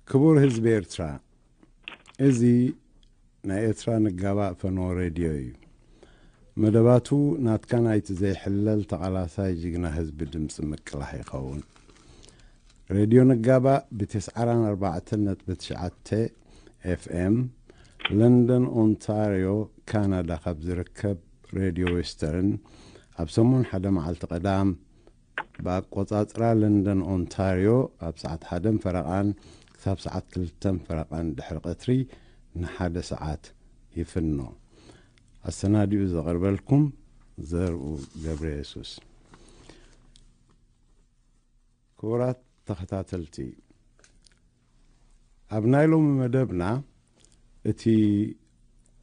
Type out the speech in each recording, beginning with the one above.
ክቡር ህዝቢ ኤርትራ፣ እዚ ናይ ኤርትራ ንጋባእ ፈኖ ሬድዮ እዩ። መደባቱ ናትካ ናይቲ ዘይሕለል ተቓላሳይ ጅግና ህዝቢ ድምፂ ምቅላሕ ይኸውን። ሬድዮ ንጋባእ ብ94.9 ኤፍኤም፣ ለንደን ኦንታርዮ፣ ካናዳ ካብ ዝርከብ ሬድዮ ዌስተርን ኣብ ሰሙን ሓደ መዓልቲ ቀዳም ብኣቆጻጽራ ለንደን ኦንታርዮ ኣብ ሰዓት ሓደን ፈረቓን ክሳብ ሰዓት ክልተን ፈረቓን ድሕሪ ቀትሪ ንሓደ ሰዓት ይፍኖ። ኣሰናዲኡ ዘቕርበልኩም ዘርኡ ገብረ የሱስ። ክቡራት ተኸታተልቲ፣ ኣብ ናይ ሎሚ መደብና እቲ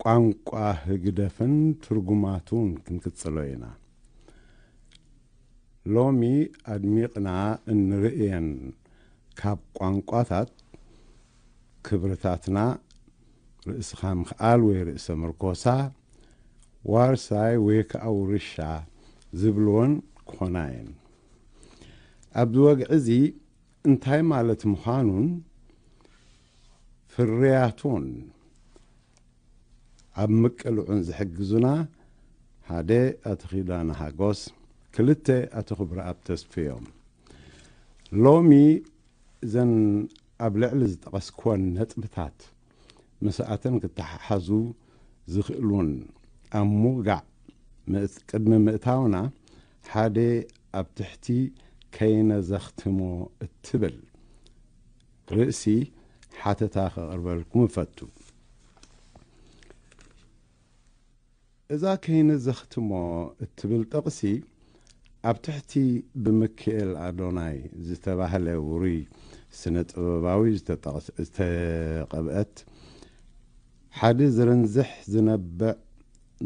ቋንቋ ህግደፍን ትርጉማቱን ክንቅጽሎ ኢና። ሎሚ ኣድሚቕና እንርእየን ካብ ቋንቋታት ክብርታትና፣ ርእስኻ ምኽኣል ወይ ርእሰ ምርኮሳ፣ ዋርሳይ ወይ ከኣ ውርሻ ዝብልወን ክኾና እየን። ኣብዚ ወግዒ እዚ እንታይ ማለት ምዃኑን ፍርያቱን ኣብ ምቅልዑን ዝሕግዙና፣ ሓደ ኣቶ ኪዳነ ሃጎስ፣ ክልተ ኣቶ ክብረኣብ ተስፍዮም። ሎሚ እዘን ኣብ ልዕሊ ዝጠቐስኩወን ነጥብታት ምስኣተን ክተሓሓዙ ዝኽእሉን ኣብ ምውጋዕ ምእት-፣ ቅድሚ ምእታውና ሓደ ኣብ ትሕቲ ከይነ ዘኽትሞ እትብል ርእሲ ሓተታ ከቕርበልኩም እፈቱ። እዛ ከይነ ዘኽትሞ እትብል ጥቕሲ ኣብ ትሕቲ ብምክኤል ኣዶናይ ዝተባህለ ውሩይ ስነ ጥበባዊ ዝተጠቕስ-፣ ዝተቐብአት፣ ሓደ ዝርንዝሕ ዝነብዕ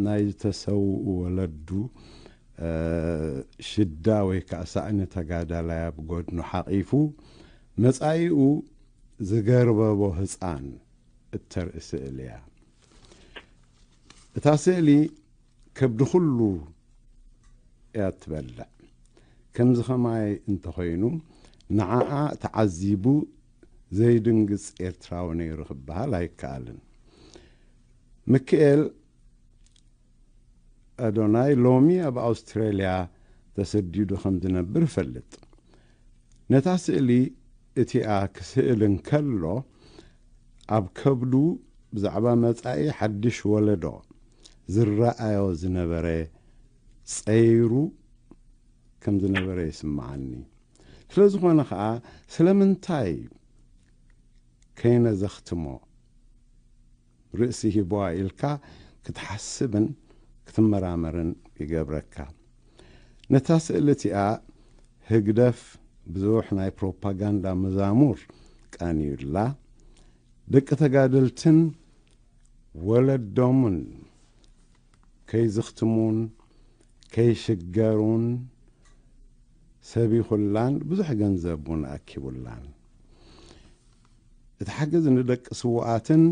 ናይ ዝተሰውኡ ወለዱ፣ እ፣ ሽዳ ወይ ከዓ ሳእኒ ተጋዳላይ ኣብ ጎድኑ ሓቒፉ መጻኢኡ ዝገርበቦ ህፃን እተርኢ ስእሊ እያ። እታ ስእሊ ከብዲ ኩሉ እያ ትበልዕ። ከምዚ ኸማይ እንተኾይኑ ንዓኣ ተዓዚቡ ዘይድንግጽ ኤርትራዊ ነይሩ ክበሃል ኣይከኣልን። ምክኤል ኣዶናይ ሎሚ ኣብ ኣውስትራልያ ተሰዲዱ ከም ዝነብር እፈልጥ። ነታ ስእሊ እቲኣ ክስእል እንከሎ ኣብ ከብዱ ብዛዕባ መጻኢ ሓድሽ ወለዶ ዝረኣዮ ዝነበረ ጸይሩ ከም ዝነበረ ይስምዓኒ። ስለ ዝኾነ ኸኣ ስለምንታይ ከይነ ዘኽትሞ ርእሲ ሂቦዋ ኢልካ ክትሓስብን ክትመራመርን ይገብረካ። ነታ ስእሊ እቲኣ ህግደፍ ብዙሕ ናይ ፕሮፓጋንዳ መዛሙር ቃንዩላ፣ ደቂ ተጋደልትን ወለዶምን ከይዝኽትሙን ከይሽገሩን ሰቢኹላን ብዙሕ ገንዘብ እውን ኣኪቡላን። እቲ ሓገዝ ንደቂ ስውኣትን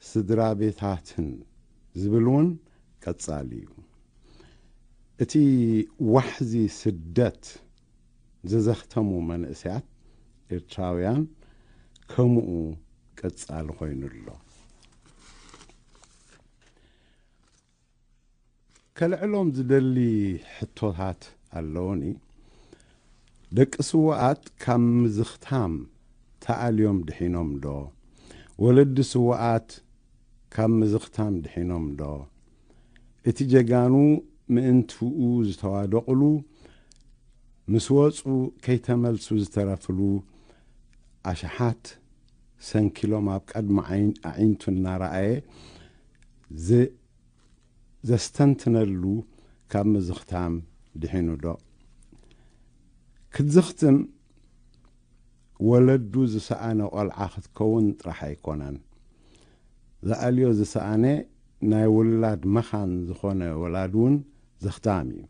ስድራ ቤታትን ዝብል እውን ቀጻሊ እዩ። እቲ ዋሕዚ ስደት ዘዘኽተሙ መንእሰያት ኤርትራውያን ከምኡ ቀጻሊ ኮይኑ ኣሎ። ከልዕሎም ዝደሊ ሕቶታት ኣለውኒ። ደቂ ስውኣት ካብ ምዝኽታም ተኣልዮም ድሒኖም ዶ? ወለዲ ስውኣት ካብ ምዝኽታም ድሒኖም ዶ? እቲ ጀጋኑ ምእንትኡ ዝተዋደቑሉ፣ ምስ ወጹ ከይተመልሱ ዝተረፍሉ ኣሽሓት ሰንኪሎም ኣብ ቀድሚ ዓይን-፣ ኣዒንቱ እናረኣየ ዝ-፣ ዘስተንትነሉ ካብ ምዝኽታም ድሒኑ ዶ? ክትዝኽትም ወለዱ ዝሰኣነ ቆልዓ ክትከውን ጥራሕ ኣይኮነን። ዝኣልዮ ዝሰኣነ ናይ ውላድ መኻን ዝኾነ ወላድ እውን ዘኽታም እዩ።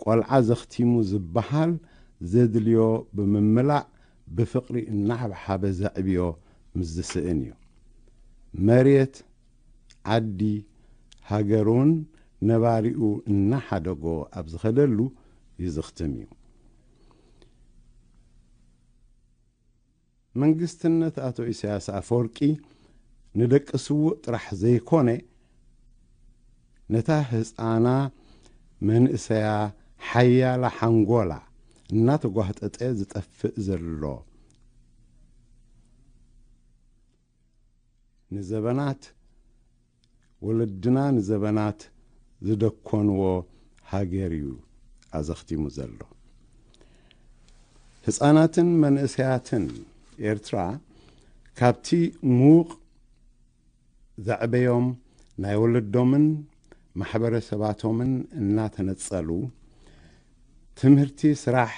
ቆልዓ ዘኽቲሙ ዝበሃል ዘድልዮ ብምምላእ ብፍቕሪ እናሓብሓበ ዘዕብዮ ምስ ዝስእን እዩ። መሬት፣ ዓዲ፣ ሃገር እውን ነባሪኡ እናሓደጎ ኣብ ዝኸደሉ ይዝኽትም እዩ። መንግስትነት ኣቶ ኢሳያስ ኣፈወርቂ ንደቂ ስዉእ ጥራሕ ዘይኮነ፣ ነታ ህፃና መንእሰያ ሓያላ ሓንጎላ እናተጓህጠጠ ዝጠፍእ ዘሎ፣ ንዘበናት ወለድና ንዘበናት ዝደኮንዎ ሃገር እዩ ኣዘኽቲሙ ዘሎ። ህፃናትን መንእሰያትን ኤርትራ ካብቲ ምዉቕ ዘዕበዮም ናይ ወለዶምን ማሕበረሰባቶምን እናተነጸሉ፣ ትምህርቲ፣ ስራሕ፣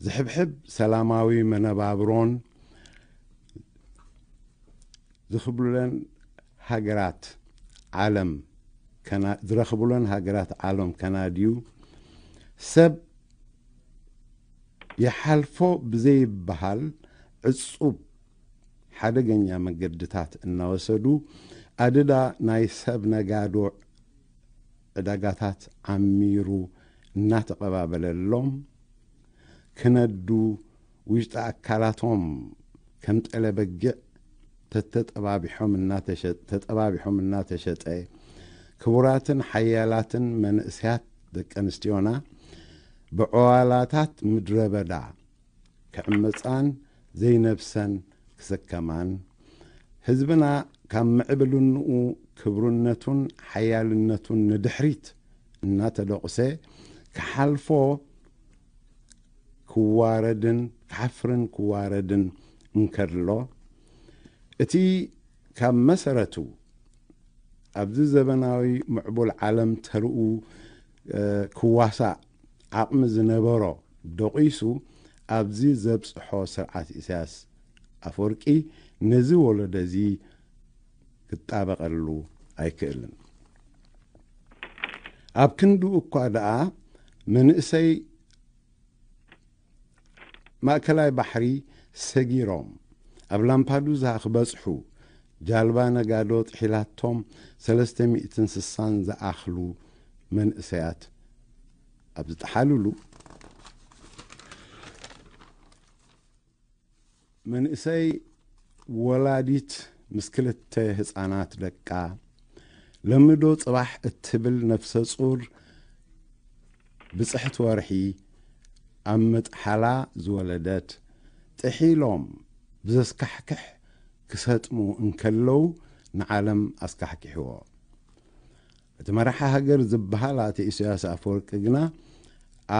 ዝሕብሕብ ሰላማዊ መነባብሮን ዝኽብሉለን ሃገራት ዓለም ከና-፣ ዝረኽቡለን ሃገራት ዓለም ከናድዩ፣ ሰብ ይሓልፎ ብዘይበሃል ዕጹብ ሓደገኛ መገድታት እናወሰዱ፣ ኣደዳ ናይ ሰብ ነጋዶ ዕዳጋታት ዓሚሩ እናተቐባበለሎም፣ ክነዱ፣ ውሽጢ ኣካላቶም ከም ጠለ በጊዕ ተተጠባቢሖም እናተሸ-፣ ተጠባቢሖም እናተሸጠ፣ ክቡራትን ሓያላትን መንእሰያት ደቂ ኣንስትዮና ብዕዋላታት ምድረ በዳ ክዕመጻን ዘይነብሰን ክስከማን፣ ህዝብና ካብ ምዕብልንኡ ክብርነቱን ሓያልነቱን ንድሕሪት እናተደቑሰ ክሓልፎ ክዋረድን ክሓፍርን ክዋረድን እንከሎ፣ እቲ ካብ መሰረቱ ኣብዚ ዘበናዊ ምዕቡል ዓለም ተርኡ፣ እ፣ ክዋሳእ ዓቕሚ ዝነበሮ ደቂሱ ኣብዚ ዘብጽሖ ስርዓት ኢሳያስ ኣፈወርቂ ነዚ ወለዶ እዚ ክጣበቐሉ ኣይክእልን። ኣብ ክንድኡ እኳ ደኣ መንእሰይ ማእከላይ ባሕሪ ሰጊሮም ኣብ ላምፓዱዛ ክበጽሑ ጃልባ ነጋዶ ጥሒላቶም ሰለስተ ሚእትን ስሳን ዝኣኽሉ መንእሰያት ኣብ ዝጠሓሉሉ፣ መንእሰይ ወላዲት ምስ ክልተ ህጻናት ደቃ፣ ለምዶ ጽባሕ እትብል ነፍሰ ጹር ብጽሕቲ ወርሒ ኣብ ምጥሓላ ዝወለደት፣ ጥሒሎም ብዘስካሕክሕ ክሰጥሙ እንከለዉ ንዓለም ኣስካሕኪሕዎ። እቲ መራሒ ሃገር ዝበሃል ኣቶ ኢሳያስ ኣፈወርቂ ግና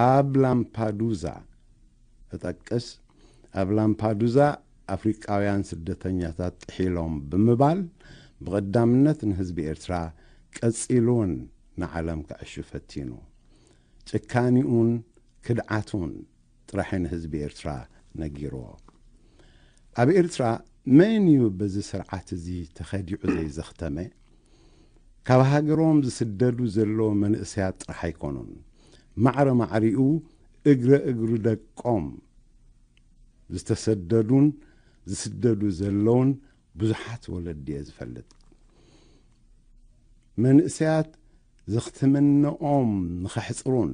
ኣብ ላምፓዱዛ፣ እጠቅስ፣ ኣብ ላምፓዱዛ ኣፍሪቃውያን ስደተኛታት ጥሒሎም ብምባል ብቐዳምነት ንህዝቢ ኤርትራ ቀጺሉ እውን ንዓለም ከዕሹ ፈቲኑ። ጭካኒኡን ክድዓቱን ጥራሕ ንህዝቢ ኤርትራ ነጊርዎ። ኣብ ኤርትራ መን እዩ በዚ ስርዓት እዚ ተኸዲዑ ዘይዘኽተመ? ካብ ሃገሮም ዝስደዱ ዘለዉ መንእሰያት ጥራሕ ኣይኮኑን። ማዕረ ማዕሪኡ እግረ እግሩ ደቆም ዝተሰደዱን ዝስደዱ ዘለውን ብዙሓት ወለዲ እየ ዝፈልጥ። መንእሰያት ዘኽትምንኦም ንኸሕጽሩን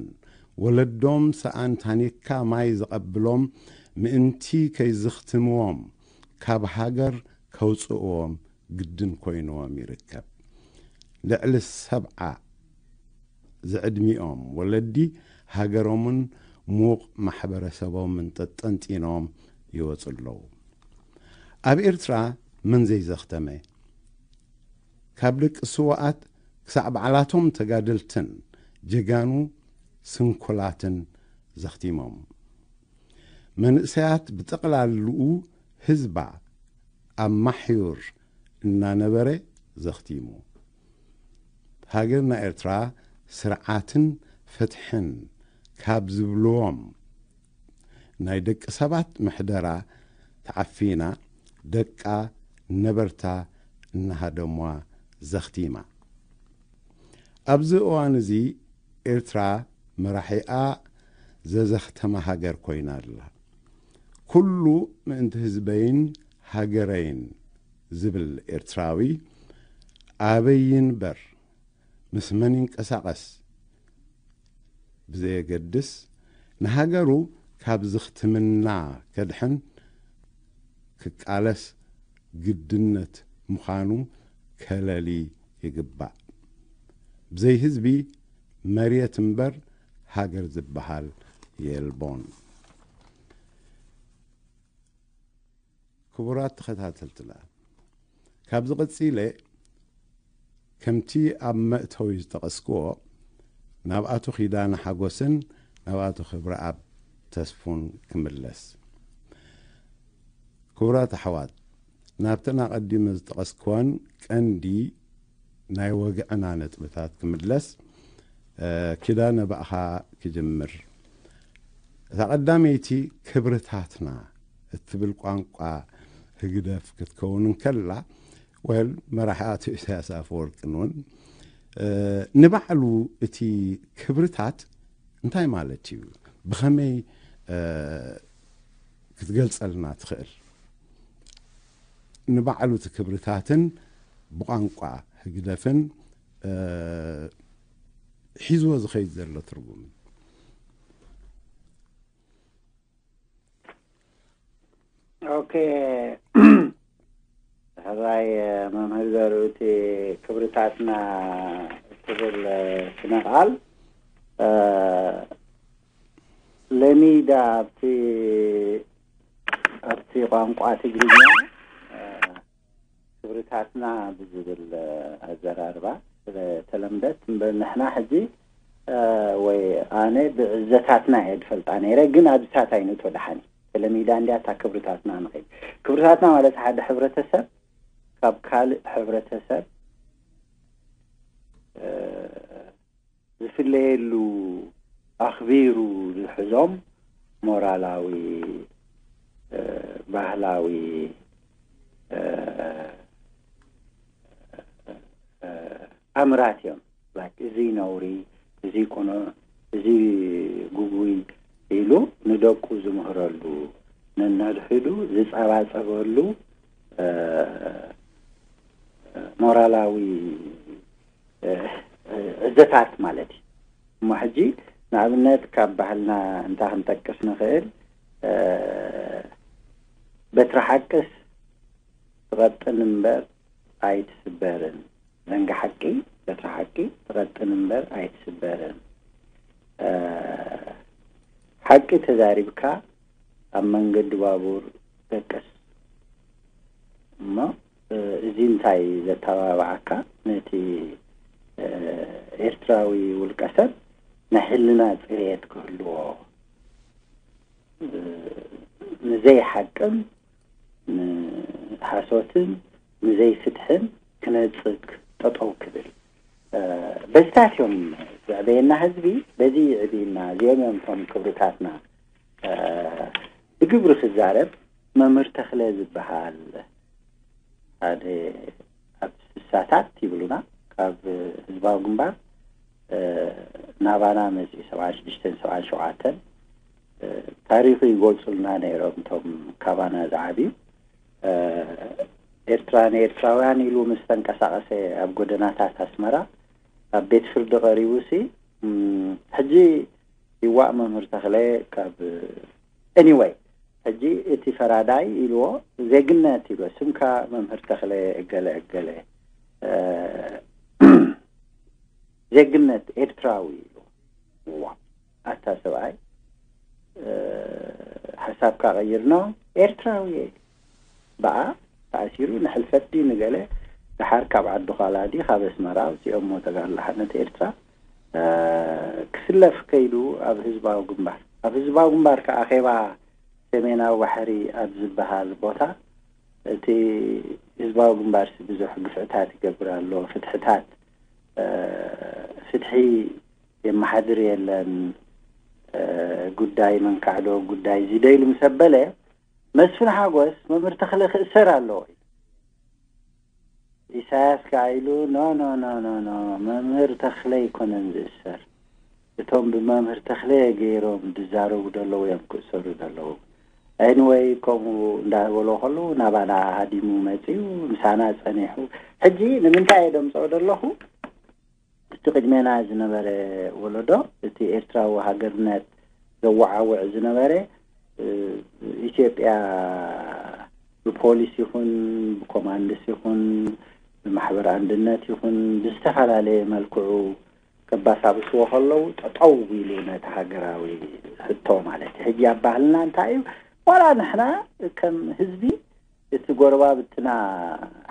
ወለዶም ሰኣን ታኒካ ማይ ዝቐብሎም ምእንቲ ከይዝኽትምዎም ካብ ሃገር ከውጽእዎም ግድን ኮይንዎም ይርከብ። ልዕሊ ሰብዓ ዝዕድሚኦም ወለዲ ሃገሮምን ምዉቕ ማሕበረሰቦምን ጠጠንጢኖም ይወጹ ኣለዉ። ኣብ ኤርትራ መን ዘይዘኽተመ? ካብ ደቂ ስዉኣት ክሳዕ ባዕላቶም ተጋደልትን ጀጋኑ ስንኩላትን ዘኽቲሞም። መንእሰያት ብጠቕላልኡ ህዝባ ኣብ ማሕዩር እናነበረ ዘኽቲሙ። ሃገርና ኤርትራ ስርዓትን ፍትሕን ካብ ዝብልዎም ናይ ደቂ ሰባት ምሕደራ ተዓፊና፣ ደቃ ነበርታ እናሃደሟ ዘኽቲማ። ኣብዚ እዋን እዚ ኤርትራ መራሒኣ ዘዘኽተማ ሃገር ኮይና ኣላ። ኩሉ ምእንቲ ህዝበይን ሃገረይን ዝብል ኤርትራዊ ኣበይ ይንበር፣ ምስ መን ይንቀሳቐስ ብዘየገድስ፣ ንሃገሩ ካብ ዝኽትምና ከድሕን ክቃለስ ግድነት ምዃኑ ከለሊ ይግባእ። ብዘይ ህዝቢ መሬት እምበር ሃገር ዝበሃል የልቦን። ክቡራት ተኸታተልትና፣ ካብዚ ቀጺለ ከምቲ ኣብ መእተዊ ዝጠቐስክዎ ናብ ኣቶ ኪዳነ ሓጎስን ናብ ኣቶ ክብረኣብ ተስፉን ክምለስ። ክቡራት ኣሕዋት፣ ናብተን ኣቐዲመ ዝጠቐስክወን ቀንዲ ናይ ወግዕና ነጥብታት ክምለስ፣ እ፣ ኪዳነ ብኣኻ ክጅምር። እታ ቀዳመይቲ ክብርታትና እትብል ቋንቋ ህግደፍ ክትከውን እንከላ፣ ወል መራሒ ኣቶ ኢሳያስ ኣፈወርቅን እውን፣ እ፣ ንባዕሉ እቲ ክብርታት እንታይ ማለት እዩ? ብኸመይ፣ እ፣ ክትገልጸልና ትኽእል? ንባዕሉ እቲ ክብርታትን ብቋንቋ ህግደፍን፣ እ፣ ሒዝዎ ዝኸይድ ዘሎ ትርጉም። ኦኬ። ሕራይ መምህር ዘርኡ፣ እቲ ክብርታትና እትብል ስነ ቃል፣ እ፣ ለሚዳ ኣብቲ፣ ኣብቲ ቋንቋ ትግርኛ፣ እ፣ ክብርታትና ብዝብል፣ እ፣ ኣዘራርባ ስለተለምደት እምበር፣ ንሕና ሕጂ፣ እ፣ ወይ ኣነ ብዕዘታትና እየ ዝፈልጣ ነይረ፣ ግን ኣብዚታት ኣይንእቶ ደሓን እዩ። ተለሚዳ እንድያ እታ ክብርታትና ንኸይድ። ክብርታትና ማለት ሓደ ሕብረተሰብ ካብ ካልእ ሕብረተሰብ፣ እ፣ ዝፍለየሉ፣ ኣኽቢሩ ዝሕዞም ሞራላዊ፣ እ፣ ባህላዊ፣ እ፣ እ፣ ኣምራት እዮም። ላይክ፣ እዚ ነውሪ፣ እዚ ቅኑዕ፣ እዚ ጉጉይ ኢሉ ንደቁ ዝምህረሉ፣ ነነድሕዱ ዝጸባጸበሉ፣ እ፣ ሞራላዊ፣ እ፣ እ፣ ዕዘታት ማለት እዩ። እሞ ሕጂ ንኣብነት ካብ ባህልና እንታይ ክንጠቅስ ንኽእል? እ፣ በትሪ ሓቅስ ትቐጥን እምበር ኣይትስበርን። ዘንጊ ሓቂ፣ በትሪ ሓቂ ትቐጥን እምበር ኣይትስበርን። እ፣ ሓቂ ተዛሪብካ ኣብ መንገዲ ባቡር ደቅስ። እሞ፣ እ፣ እዚ እንታይ ዘተባብዓካ? ነቲ፣ እ፣ ኤርትራዊ ውልቀ ሰብ ናይ ሕልና ጽሬት ክህልዎ፣ እ፣ ንዘይሓቅን ንሓሶትን ንዘይፍትሕን ክነጽግ ጠጠው ክብል፣ እ፣ በዚታት እዮም ዘዕበየና ህዝቢ፣ በዚ ይዕብየና። እዚኦም እዮም እቶም ክብርታትና። እ፣ ብግብሪ ክዛረብ፣ መምህር ተኽለ ዝበሃል ሓደ ኣብ ስሳታት ይብሉና፣ ካብ ህዝባዊ ግንባር፣ እ፣ ናባና መጺኡ ሰብዓን ሽዱሽተን ሰብዓን ሸውዓተን፣ እ፣ ታሪኹ ይገልጹልና ነይሮም እቶም ካባና ዝዓብዩ። እ፣ ኤርትራ ንኤርትራውያን ኢሉ ምስ ተንቀሳቐሰ ኣብ ጎደናታት ኣስመራ ኣብ ቤት ፍርዲ ቀሪቡሲ፣ እም፣ ሕጂ ይዋእ መምህር ተኽለ ካብ፣ ኤኒወይ፣ ሕጂ እቲ ፈራዳይ ኢልዎ ዜግነት ኢልዎ፣ ስምካ መምህር ተኽለ እገለ እገለ፣ እ፣ ዜግነት ኤርትራዊ ኢልዎ። ዋ፣ ኣታ ሰብኣይ፣ እ፣ ሓሳብካ ቀይር። ኖ፣ ኤርትራዊ እየ። ብኣ ተኣሲሩ ንሕልፈት ድዩ ንገለ፣ ደሓር ካብ ዓዲ ዃላ ድዩ ካብ ኣስመራ ኣውፂኦሞ ተጋድሎ ሓርነት ኤርትራ፣ እ፣ ክስለፍ ከይዱ ኣብ ህዝባዊ ግንባር። ኣብ ህዝባዊ ግንባር ከኣ ኣኼባ ሰሜናዊ ባሕሪ ኣብ ዝበሃል ቦታ፣ እቲ ህዝባዊ ግንባርሲ ብዙሕ ግፍዕታት ይገብር ኣሎ፣ ፍትሕታት፣ እ፣ ፍትሒ የመሓድር የለን፣ እ፣ ጉዳይ መንካዕዶ፣ ጉዳይ እዚ ዶ ኢሉ ምስ ኣበለ፣ መስፍን ሓጎስ መምህር ተኽለ ክእሰር ኣለዎ ኢሉ። ኢሳያስ ከኣ ኢሉ፣ ኖ፣ ኖ፣ ኖ፣ ኖ፣ ኖ፣ መምህር ተኽለ ኣይኮነን ዝእሰር። እቶም ብመምህር ተኽለ ገይሮም ዝዛረቡ ዘለዉ እዮም ክእሰሩ ዘለዉ። ኤኒወይ፣ ከምኡ እንዳበሎ ከለዉ ናባና ሃዲሙ መጺኡ፣ ምሳና ጸኒሑ። ሕጂ ንምንታይ እየ ደምጽኦ ዘለኹ? እቲ ቅድሜና ዝነበረ ወለዶ፣ እቲ ኤርትራዊ ሃገርነት ዘወዓውዕ ዝነበረ፣ እ፣ ኢትዮጵያ ብፖሊስ ይኹን ብኮማንድስ ይኹን ብማሕበር ኣንድነት ይኹን ብዝተፈላለየ መልክዑ ከባሳብስዎ ከለዉ ጠጠው ኢሉ ነቲ ሃገራዊ ሕቶ ማለት እዩ። ሕጂ ኣብ ባህልና እንታይ እዩ? ዋላ ንሕና ከም ህዝቢ እቲ ጎረባብትና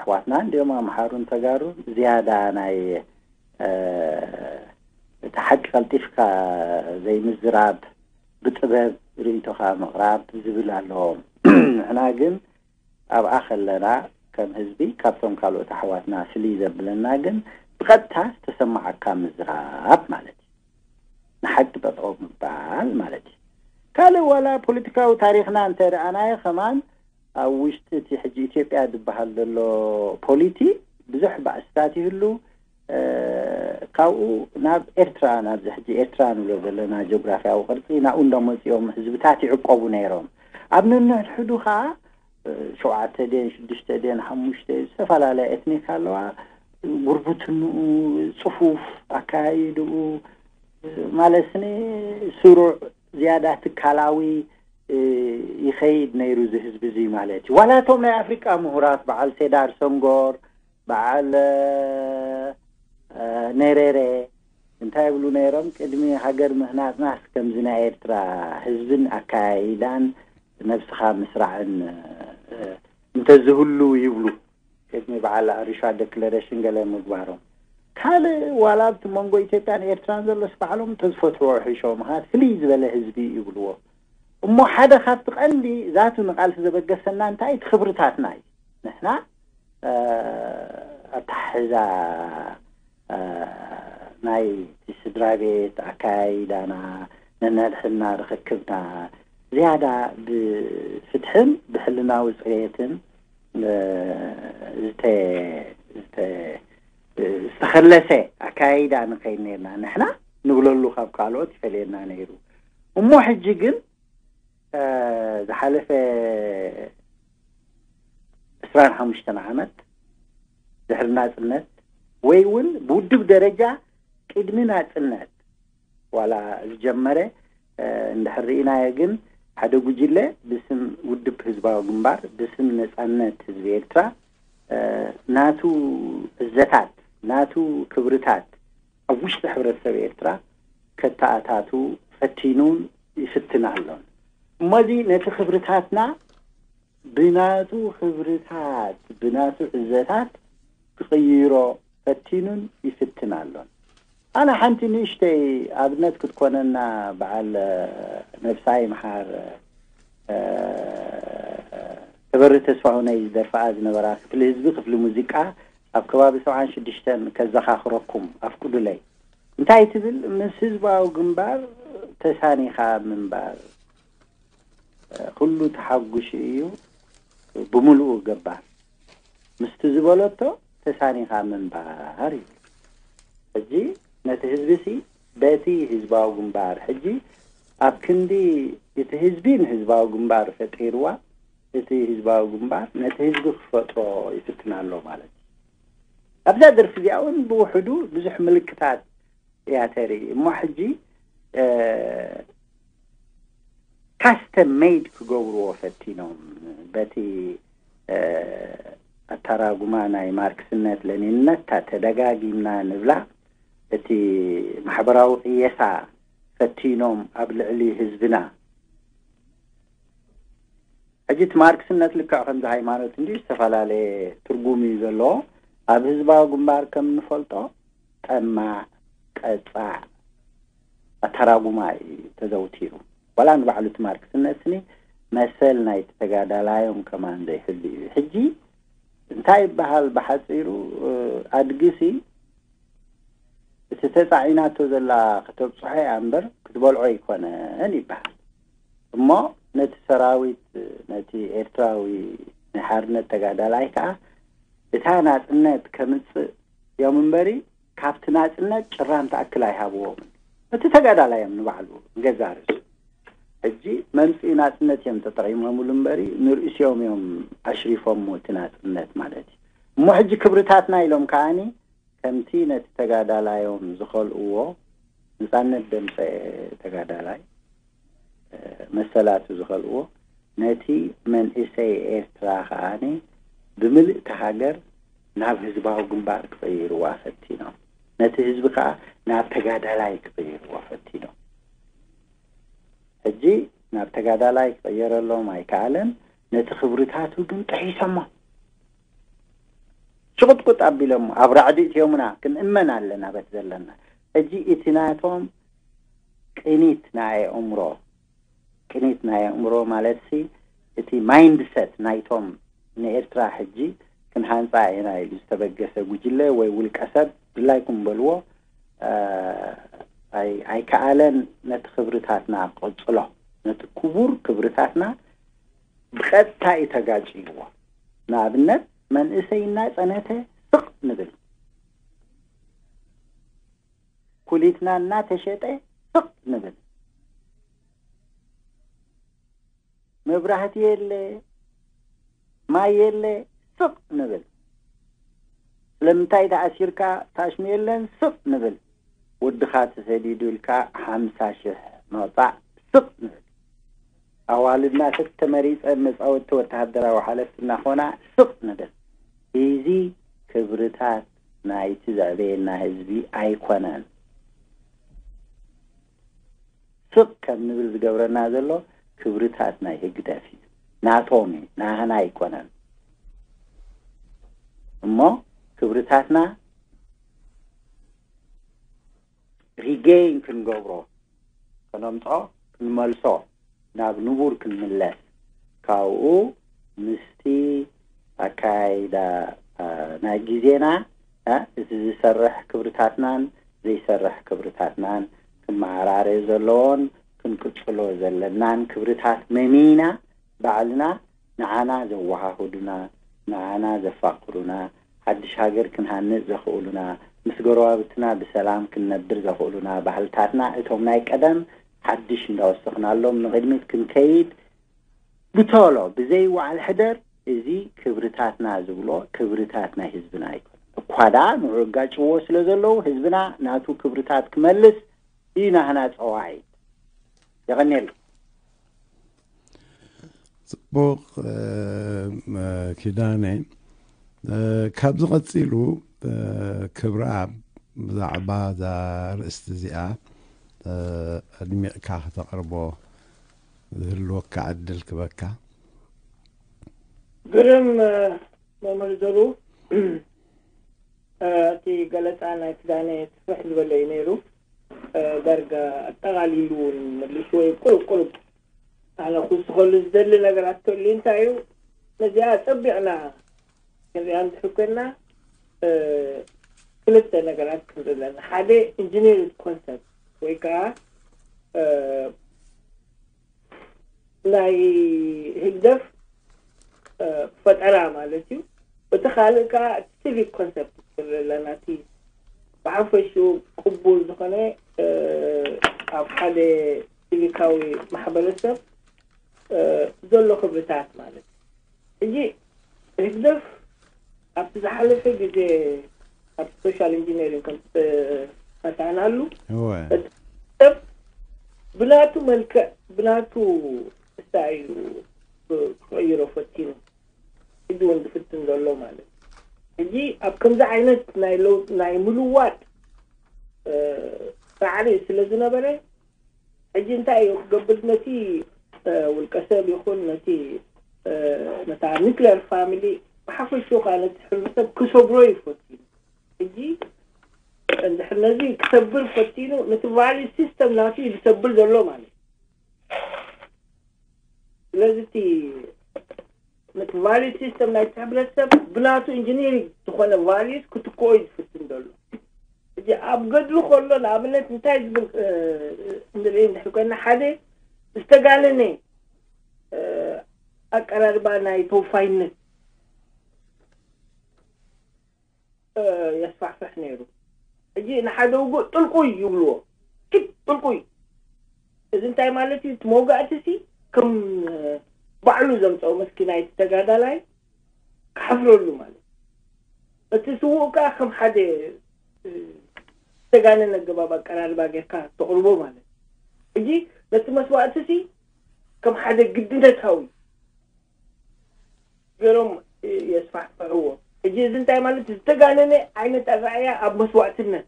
ኣሕዋትና እንዲኦም ኣምሓሩን ተጋሩን ዝያዳ ናይ እቲ ሓቂ ቀልጢፍካ ዘይምዝራብ ብጥበብ ርእይቶኻ ምቕራብ ዝብል ኣለዎም። ንሕና ግን ኣብኣ ከለና ከም ህዝቢ ካብቶም ካልኦት ኣሕዋትና ፍልይ ዘብለና ግን ብቐጥታ ዝተሰማዓካ ምዝራብ ማለት እዩ። ንሓቂ ጠጠው ምባል ማለት እዩ። ካልእ ዋላ ፖለቲካዊ ታሪኽና እንተ ረኣናዮ ከማን ኣብ ውሽጢ እቲ ሕጂ ኢትዮጵያ ዝበሃል ዘሎ ፖሊቲ ብዙሕ ባእስታት ይህሉ። ካብኡ ናብ ኤርትራ ናብዚ ሕጂ ኤርትራ ንብሎ ዘለና ጂኦግራፍያዊ ቅርፂ ናብኡ እንዳመፅኦም ህዝብታት ይዕቆቡ ነይሮም። ኣብ ነንሕድሕዱ ከዓ ሸውዓተ ደን ሽዱሽተ ደን ሓሙሽተ ዝተፈላለያ ኤትኒክ ኣለዋ። ጉርብትንኡ፣ ፅፉፍ ኣካያይድኡ ማለት ስኒ ስሩዕ ዝያዳ ትካላዊ ይኸይድ ነይሩ እዚ ህዝቢ እዚ ማለት እዩ። ዋላ እቶም ናይ ኣፍሪቃ ምሁራት በዓል ሴዳር ሰንጎር በዓል ኔሬሬ እንታይ ይብሉ ነይሮም? ቅድሚ ሃገር ምህናጽናስ ከምዚ ናይ ኤርትራ ህዝብን ኣካያይዳን ነብስኻ ምስራዕን እንተዝህሉ ይብሉ። ቅድሚ በዓል ኣሪሻ ዴክለሬሽን ገለ ምግባሮም ካልእ ዋላ ኣብቲ መንጎ ኢትዮጵያን ኤርትራን ዘሎስ ባዕሎም እንተዝፈትዎ ሕሾ ምክንያት ፍልይ ዝበለ ህዝቢ ይብልዎ። እሞ ሓደ ካብቲ ቀንዲ ዛቱ ንቃልሲ ዘበገሰና እንታይ እቲ ክብርታትና እዩ። ንሕና ኣታሕዛ ናይ ስድራ ቤት ኣካያይዳና ነነድሕና ርክክብና ዝያዳ ብፍትሕን ብሕልናዊ ፅሬትን ዝተኸለሰ ኣካያይዳ ንኸይድ ነርና ንሕና ንብለሉ ካብ ካልኦት ይፈልየና ነይሩ። እሞ ሕጂ ግን ዝሓለፈ ዕስራን ሓሙሽተን ዓመት ድሕሪ ናፅነት ወይ እውን ብውድብ ደረጃ ቅድሚ ናፅነት ዋላ ዝጀመረ እንድሕር ርኢናዮ ግን ሓደ ጉጅለ ብስም ውድብ ህዝባዊ ግንባር ብስም ነፃነት ህዝቢ ኤርትራ ናቱ ዕዘታት ናቱ ክብርታት ኣብ ውሽጢ ሕብረተሰብ ኤርትራ ከተኣታቱ ፈቲኑን ይፍትን ኣሎን። እሞዚ ነቲ ክብርታትና ብናቱ ክብርታት ብናቱ ዕዘታት ክቕይሮ ፈቲኑን ይፍትን ኣሎን። ኣነ ሓንቲ ንእሽተይ ኣብነት ክትኮነና በዓል ነብሳ ይምሓር ተበሪ ተስፋሁነይ ዝደርፍኣ ዝነበራ ክፍሊ ህዝቢ ክፍሊ ሙዚቃ ኣብ ከባቢ ሰብዓን ሽዱሽተን ከዘኻኽረኩም ኣፍቅዱለይ። እንታይ ትብል? ምስ ህዝባዊ ግንባር ተሳኒኻ ምንባር ኩሉ ተሓጉሹ እዩ ብምሉኡ ገባር ምስቲ ዝበለቶ ተሳኒኻ ምንባር እዩ። ሕጂ ነቲ ህዝቢ ሲ በቲ ህዝባዊ ግንባር ሕጂ ኣብ ክንዲ እቲ ህዝቢ ንህዝባዊ ግንባር ፈጢርዋ እቲ ህዝባዊ ግንባር ነቲ ህዝቢ ክፈጥሮ ይፍትን ኣሎ ማለት እዩ። ኣብዛ ደርፊ እዚኣ እውን ብውሕዱ ብዙሕ ምልክታት እያ ተርኢ እሞ ሕጂ ካስተም ሜድ ክገብርዎ ፈቲኖም በቲ ኣተራጉማ ናይ ማርክስነት ለኒንነት ተደጋጊምና ንብላ እቲ ማሕበራዊ ቅየሳ ፈቲኖም ኣብ ልዕሊ ህዝብና ሕጂ እቲ ማርክስነት ልክዕ ከምዚ ሃይማኖት እንዲ ዝተፈላለየ ትርጉም እዩ ዘለዎ። ኣብ ህዝባዊ ግንባር ከም እንፈልጦ ጠማዕ፣ ቀጻዕ ኣተራጉማ እዩ ተዘውቲሩ። ዋላ ንባዕሉ እቲ ማርክስነት ስኒ መሰል ናይቲ ተጋዳላዮም ከማን ዘይሕሉ እዩ። ሕጂ እንታይ ይበሃል ብሓፂሩ ኣድግሲ እቲ ተፃዒናቶ ዘላ ከተብፅሖ እያ እምበር ክትበልዖ ኣይኮነን ይበሃል። እሞ ነቲ ሰራዊት ነቲ ኤርትራዊ ናይ ሓርነት ተጋዳላይ ከዓ እታ ናፅነት ከምፅእ እዮም እምበሪ ካብቲ ናፅነት ጭራም ትኣክል ኣይሃብዎምን። እቲ ተጋዳላይ እዮም ንባዕሉ ንገዛ ርእሱ ሕጂ መምፅኢ ናፅነት እዮም ተጠቂሞምሉ እምበሪ ንርእሲኦም እዮም ኣሽሪፎሞ እቲ ናፅነት ማለት እዩ። እሞ ሕጂ ክብርታትና ኢሎም ከዓኒ ከምቲ ነቲ ተጋዳላዮም ዝኸልእዎ ነፃነት ደምፀ ተጋዳላይ መሰላቱ ዝኸልእዎ ነቲ መንእሰይ ኤርትራ ከኣ ብምልእቲ ሃገር ናብ ህዝባዊ ግንባር ክቕይርዋ ፈቲኖም። ነቲ ህዝቢ ከኣ ናብ ተጋዳላይ ክቕይርዎ ፈቲኖም። ሕጂ ናብ ተጋዳላይ ክቕየረሎም ኣይከኣለን። ነቲ ክብርታቱ ግን ጥሒሶሞ። ሽቁጥቁጥ ኣቢሎሞ ኣብ ራዕዲ እትዮምና። ክንእመን ኣለና በቲ ዘለና። ሕጂ እቲ ናቶም ቅኒት ናይ ኣእምሮ፣ ቅኒት ናይ ኣእምሮ ማለት ሲ፣ እቲ ማይንድሰት ናይቶም ንኤርትራ ሕጂ ክንሃንጻ ኢና ኢሉ ዝተበገሰ ጉጅለ ወይ ውልቀ ሰብ ድላይኩም በልዎ፣ እ፣ ኣይ-፣ ኣይከኣለን። ነቲ ክብርታትና ቀጽሎ፣ ነቲ ክቡር ክብርታትና ብቐጥታ እዩ ተጋጭይዎ። ንኣብነት መንእሰይ እናጸነተ ስቕ ንብል፣ ኩሊትና እናተሸጠ ስቕ ንብል፣ መብራህቲ የለ፣ ማይ የለ፣ ስቕ ንብል። ስለምንታይ ተኣሲርካ ታሽሙ የለን፣ ስቕ ንብል። ወድኻ ተሰዲዱ ኢልካ ሓምሳ ሽሕ ምቕጻዕ፣ ስቕ ንብል። ኣዋልድና ተተመሪጸን መጻወቲ ወተሃደራዊ ሓለፍቲ እናኾና፣ ስቕ ንብል። እዚ ክብርታት ናይቲ ዘዕበየና ህዝቢ ኣይኮነን። ስቕ ከም ንብል ዝገብረና ዘሎ ክብርታት ናይ ህግደፍ እዩ። ናቶም እዩ፣ ናህና ኣይኮነን። እሞ ክብርታትና ሪጌን ክንገብሮ፣ ከነምጾ፣ ክንመልሶ፣ ናብ ንቡር ክንምለስ፣ ካብኡ ምስቲ ኣካይዳ፣ አ፣ ናይ ግዜና፣ አ፣ እቲ ዝሰርሕ ክብርታትናን ዘይሰርሕ ክብርታትናን ክመዓራረ ዘለዎን ክንቅጽሎ ዘለናን ክብርታት መሚና ባዕልና ንዓና ዘወሃህዱና፣ ንዓና ዘፋቕሩና፣ ሓድሽ ሃገር ክንሃንጽ ዘኽእሉና፣ ምስ ጎረባብትና ብሰላም ክንነብር ዘኽእሉና ባህልታትና እቶም ናይ ቀደም ሓድሽ እንዳወሰኽናሎም ንቕድሚት ክንከይድ ብቶሎ ብዘይ ወዓል ሕደር እዚ ክብርታትና ዝብሎ ክብርታት ናይ ህዝብና ኣይኮነን። እኳ ደኣ ንዑ ኣጋጭዎ ስለ ዘለዉ ህዝብና ናቱ ክብርታት ክመልስ እዩ ናህና ጸዋዒት። የቐንየለይ። ጽቡቕ፣ እ፣ እ፣ ኪዳነ፣ እ፣ ካብዚ ቀጺሉ፣ እ፣ ክብረኣብ ብዛዕባ እዛ ኣርእስቲ እዚኣ፣ እ፣ ኣድሚቕካ ከተቕርቦ ዝህልወካ ዕድል ክበካ። ግርም፣ እ፣ መምህር ዘሩ፣ እ፣ እቲ ገለጻ ናይ ኪዳነ ስፍሕ ዝበለ እዩ ነይሩ። እ፣ ዳርጋ ኣጠቓሊሉ እውን መሊስዎ እዩ። ቁሩብ ቁሩብ ኣነ ክውስኸሉ ዝደሊ ነገራት ተልዩ እንታይ እዩ፣ ነዚኣ ጸቢቕና ክንሪኣ እንድሕር ኮይንና፣ እ፣ ክልተ ነገራት ክንርኢ ኣለና። ሓደ ኢንጂነሪንግ ኮንሰፕት ወይ ከዓ፣ እ፣ ናይ ህግደፍ፣ እ፣ ፈጠራ ማለት እዩ። እቲ ካልእ ከዓ ሲቪክ ኮንሰፕት ክንርኢ ኣለና። እቲ ብሓፈሽኡ ቅቡል ዝኾነ፣ እ፣ ኣብ ሓደ ሲቪካዊ ማሕበረሰብ፣ እ፣ ዘሎ ክብርታት ማለት እዩ። ሕጂ ህግደፍ ኣብቲ ዝሓለፈ ግዜ ኣብቲ ሶሻል ኢንጂነሪንግ ከም ዝተመታእናሉ፣ እወ። እቲ ሰብ ብናቱ መልክዕ፣ ብናቱ ስታይል እዩ ክቕይሮ ፈቲኑ። ሕጂ እውን ዝፍትን ዘሎ ማለት እዩ። ሕጂ ኣብ ከምዚ ዓይነት ናይ ለውጥ፣ ናይ ምልዋጥ፣ እ፣ ጻዕሪ ስለ ዝነበረ፣ ሕጂ እንታይ እዩ ክገብር? ነቲ፣ እ፣ ውልቀ ሰብ ይኹን ነቲ፣ እ፣ ነታ ኒክሌር ፋሚሊ ብሓፈሽኡ ከዓ ነቲ ሕብረተሰብ ክሰብሮ እዩ ፈቲኑ። ሕጂ እንድሕር ነዚ ክሰብር ፈቲኑ፣ ነቲ ቫልዩ ሲስተም ናቱ እዩ ዝሰብር ዘሎ ማለት እዩ። ስለዚ እቲ ነቲ ቫልዩ ሲስተም ናይቲ ሕብረተሰብ ብናቱ ኢንጂኒሪንግ ዝኾነ ቫልዩስ ክትክኦ እዩ ዝፍትን ዘሎ። ሕጂ ኣብ ገድሉ ከሎ ንኣብነት እንታይ ዝብል፣ እ፣ ንርኢ እንድሕር ኮይና፣ ሓደ ዝተጋነነ፣ እ፣ ኣቀራርባ ናይ ተወፋይነት፣ እ፣ የስፋሕፍሕ ነይሩ። ሕጂ ንሓደ ውጉእ ጥልቁይ ይብልዎ። ኪድ ጥልቁይ። እዚ እንታይ ማለት እዩ? እቲ መውጋእቲ ሲ ከም፣ እ፣ ባዕሉ ዘምፀኦ መስኪናይ እቲ ተጋዳላይ ክሓፍረሉ ማለት እዩ። እቲ ስዉእ ከዓ ከም ሓደ፣ እ፣ ዝተጋነነ ኣገባብ ኣቀራርባ ጌርካ ተቕርቦ ማለት እዩ። ሕጂ ነቲ መስዋእቲ ሲ ከም ሓደ ግድነታዊ ገይሮም የስፋሕፍሕዎ። ሕጂ እዚ እንታይ ማለት፣ ዝተጋነነ ዓይነት ኣረኣእያ ኣብ መስዋእትነት።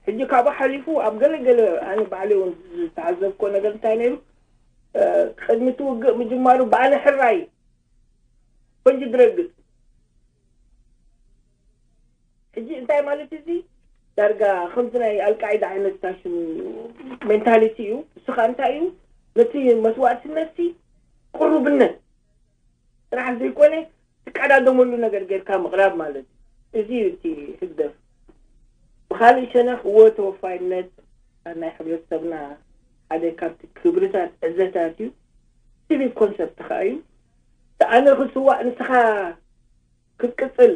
ሕጂ ካብኡ ሓሊፉ ኣብ ገለገለ፣ ኣነ ባዕለይ እውን ዝተዓዘብኮ ነገር እንታይ ነይሩ፣ ቅድሚ እቲ ውግእ ምጅማሩ ብኣነ ሕራይ ፈንጂ ድረግጽ። ሕጂ እንታይ ማለት እዚ፣ ዳርጋ ከምዚ ናይ ኣልቃይዳ ዓይነት ታሽም ሜንታሊቲ እዩ። ንስኻ እንታይ እዩ፣ ነቲ መስዋእትነት ሲ ቅሩብነት ጥራሕ ዘይኮነ ትቀዳደመሉ ነገር ጌርካ ምቕራብ ማለት እዩ። እዚ እዩ እቲ ህግደፍ። ብኻልእ ሸነኽ እዎ ተወፋይነት ናይ ሕብረተሰብና ሓደ ካብቲ ክብርታት ዕዘታት እዩ። ሲቪክ ኮንሰፕት ኸዓ እዩ። ኣነ ክስዋእ ንስኻ ክትቅጽል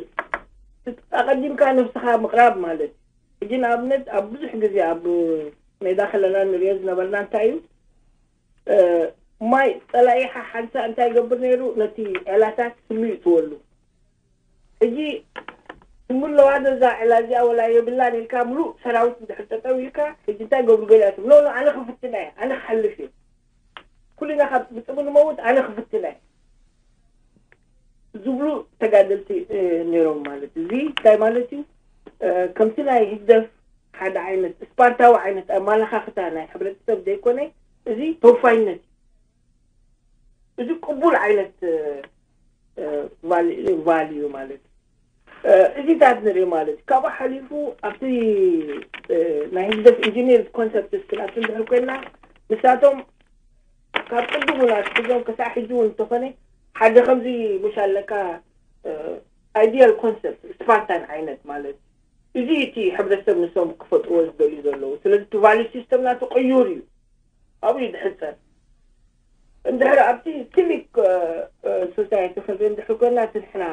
ኣቐዲምካ ነብስኻ ምቕራብ ማለት እዩ። ሕጂ ንኣብነት ኣብ ብዙሕ ግዜ ኣብ ሜዳ ከለና ንሪኦ ዝነበርና እንታይ እዩ፣ ማይ ጸላኢኻ ሓንሳእ እንታይ ይገብር ነይሩ፣ ነቲ ዕላታት ስሉ ይእትወሉ። ሕጂ ስሙ ኣለዋ ዶ እዛ ዕላ እዚኣ ወላ የብላን ኢልካ ምሉእ ሰራዊት እንድሕር ጠጠው ኢልካ፣ ሕጂ እንታይ ገብሩ ገሊኣትም ኖ ኖ ኣነ ክፍትና እየ፣ ኣነ ክሓልፍ እየ፣ ኩልና ካብ ብጥሙ ንመውት ኣነ ክፍትና እየ ዝብሉ ተጋደልቲ ነይሮም ማለት እዩ። እዚ እንታይ ማለት እዩ? ከምቲ ናይ ህግደፍ ሓደ ዓይነት ስፓርታዊ ዓይነት ኣመላኻኽታ ናይ ሕብረተሰብ ዘይኮነ፣ እዚ ተወፋይነት እዩ። እዚ ቅቡል ዓይነት ቫልዩ ማለት እዩ። እዚታት ንርኢ ማለት እዩ። ካብኡ ሓሊፉ ኣብቲ ናይ ህግደፍ ኢንጂኒር ኮንሰፕት ስክን ኣብቲ እንድሕር ኮይና፣ ንሳቶም ካብ ቅድሙ ኣትሒዞም ክሳዕ ሕጂ እውን እንተኾነ ሓደ ከምዚ ምሽ ኣለካ፣ ኣይዲያል ኮንሰፕት ስፓርታን ዓይነት ማለት እዩ። እዚ እቲ ሕብረተሰብ ንሶም ክፈጥርዎ ዝደልዩ ዘለዉ። ስለዚ እቲ ቫልዩ ሲስተም ናቱ ቅዩር እዩ። ኣብኡ እዩ ዝሕጸር። እንድሕር ኣብቲ ሲቪክ ሶሳይቲ ክንርኢ እንድሕር ኮይና፣ እቲ ንሕና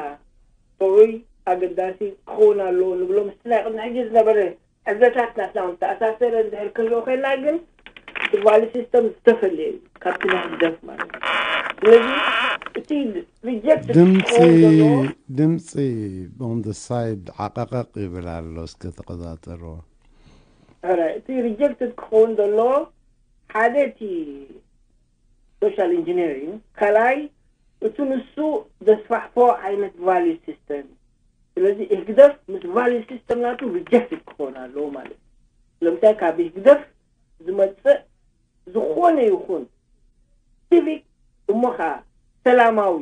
ጥዑይ ኣገዳሲ ክኸውን ኣለዎ ንብሎ ምስቲ ናይ ቅድሚ ሕጂ ዝነበረ ዕብረታት ናትና እውን ተኣሳሰረ እንድሕር ክንሪኦ ኮይና ግን ቫሊ ሲስተም ዝተፈለየ እዩ ካብቲ ናይ ህግደፍ ማለት እዩ። ስለዚ እቲ ሪጀክት ድምፂ ድምፂ ኦን ደ ሳይድ ዓቐቐቕ ይብል ኣሎ፣ እስከ ተቆፃፀርዎ። እቲ ሪጀክትድ ክኸውን ዘለዎ ሓደ እቲ ሶሻል ኢንጂነር እዩ። ካልኣይ እቲ ንሱ ዘስፋሕፎ ዓይነት ቫልዩ ሲስተም። ስለዚ ህግደፍ ምስ ቫልዩ ሲስተም ናቱ ሪጀክትድ ክኾን ኣለዎ ማለት እዩ። ስለምንታይ ካብ ህግደፍ ዝመፅእ ዝኾነ ይኹን ሲቪክ እሞ ከዓ ሰላማዊ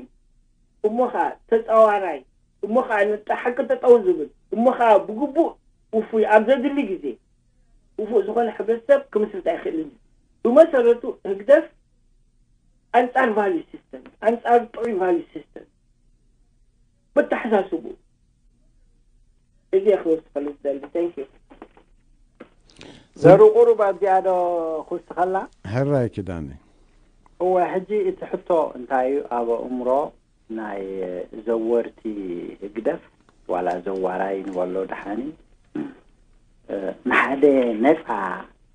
እሞ ከዓ ተፃዋራይ እሞ ከዓ ንሓቂ ጠጠው ዝብል እሞ ከዓ ብግቡእ ውፉይ ኣብ ዘድሊ ግዜ ውፉእ ዝኾነ ሕብረተሰብ ክምስርት ኣይኽእልን እዩ። ብመሰረቱ ህግደፍ ኣንጻር ቫልዩ ሲስተም፣ ኣንጻር ጥዑይ ቫልዩ ሲስተም በተሓሳስቡ እዚ ክወስኸሉ ዝደሊ። Thank you። ዘሩ ቁሩብ ኣብዚኣ ዶ ክውስኸላ? ሕራይ ኪዳነ። እወ፣ ሕጂ እቲ ሕቶ እንታይ እዩ? ኣብ ኣእምሮ ናይ ዘወርቲ ህግደፍ ዋላ ዘዋራይ ንበሎ ደሓኒ ንሓደ ነፃ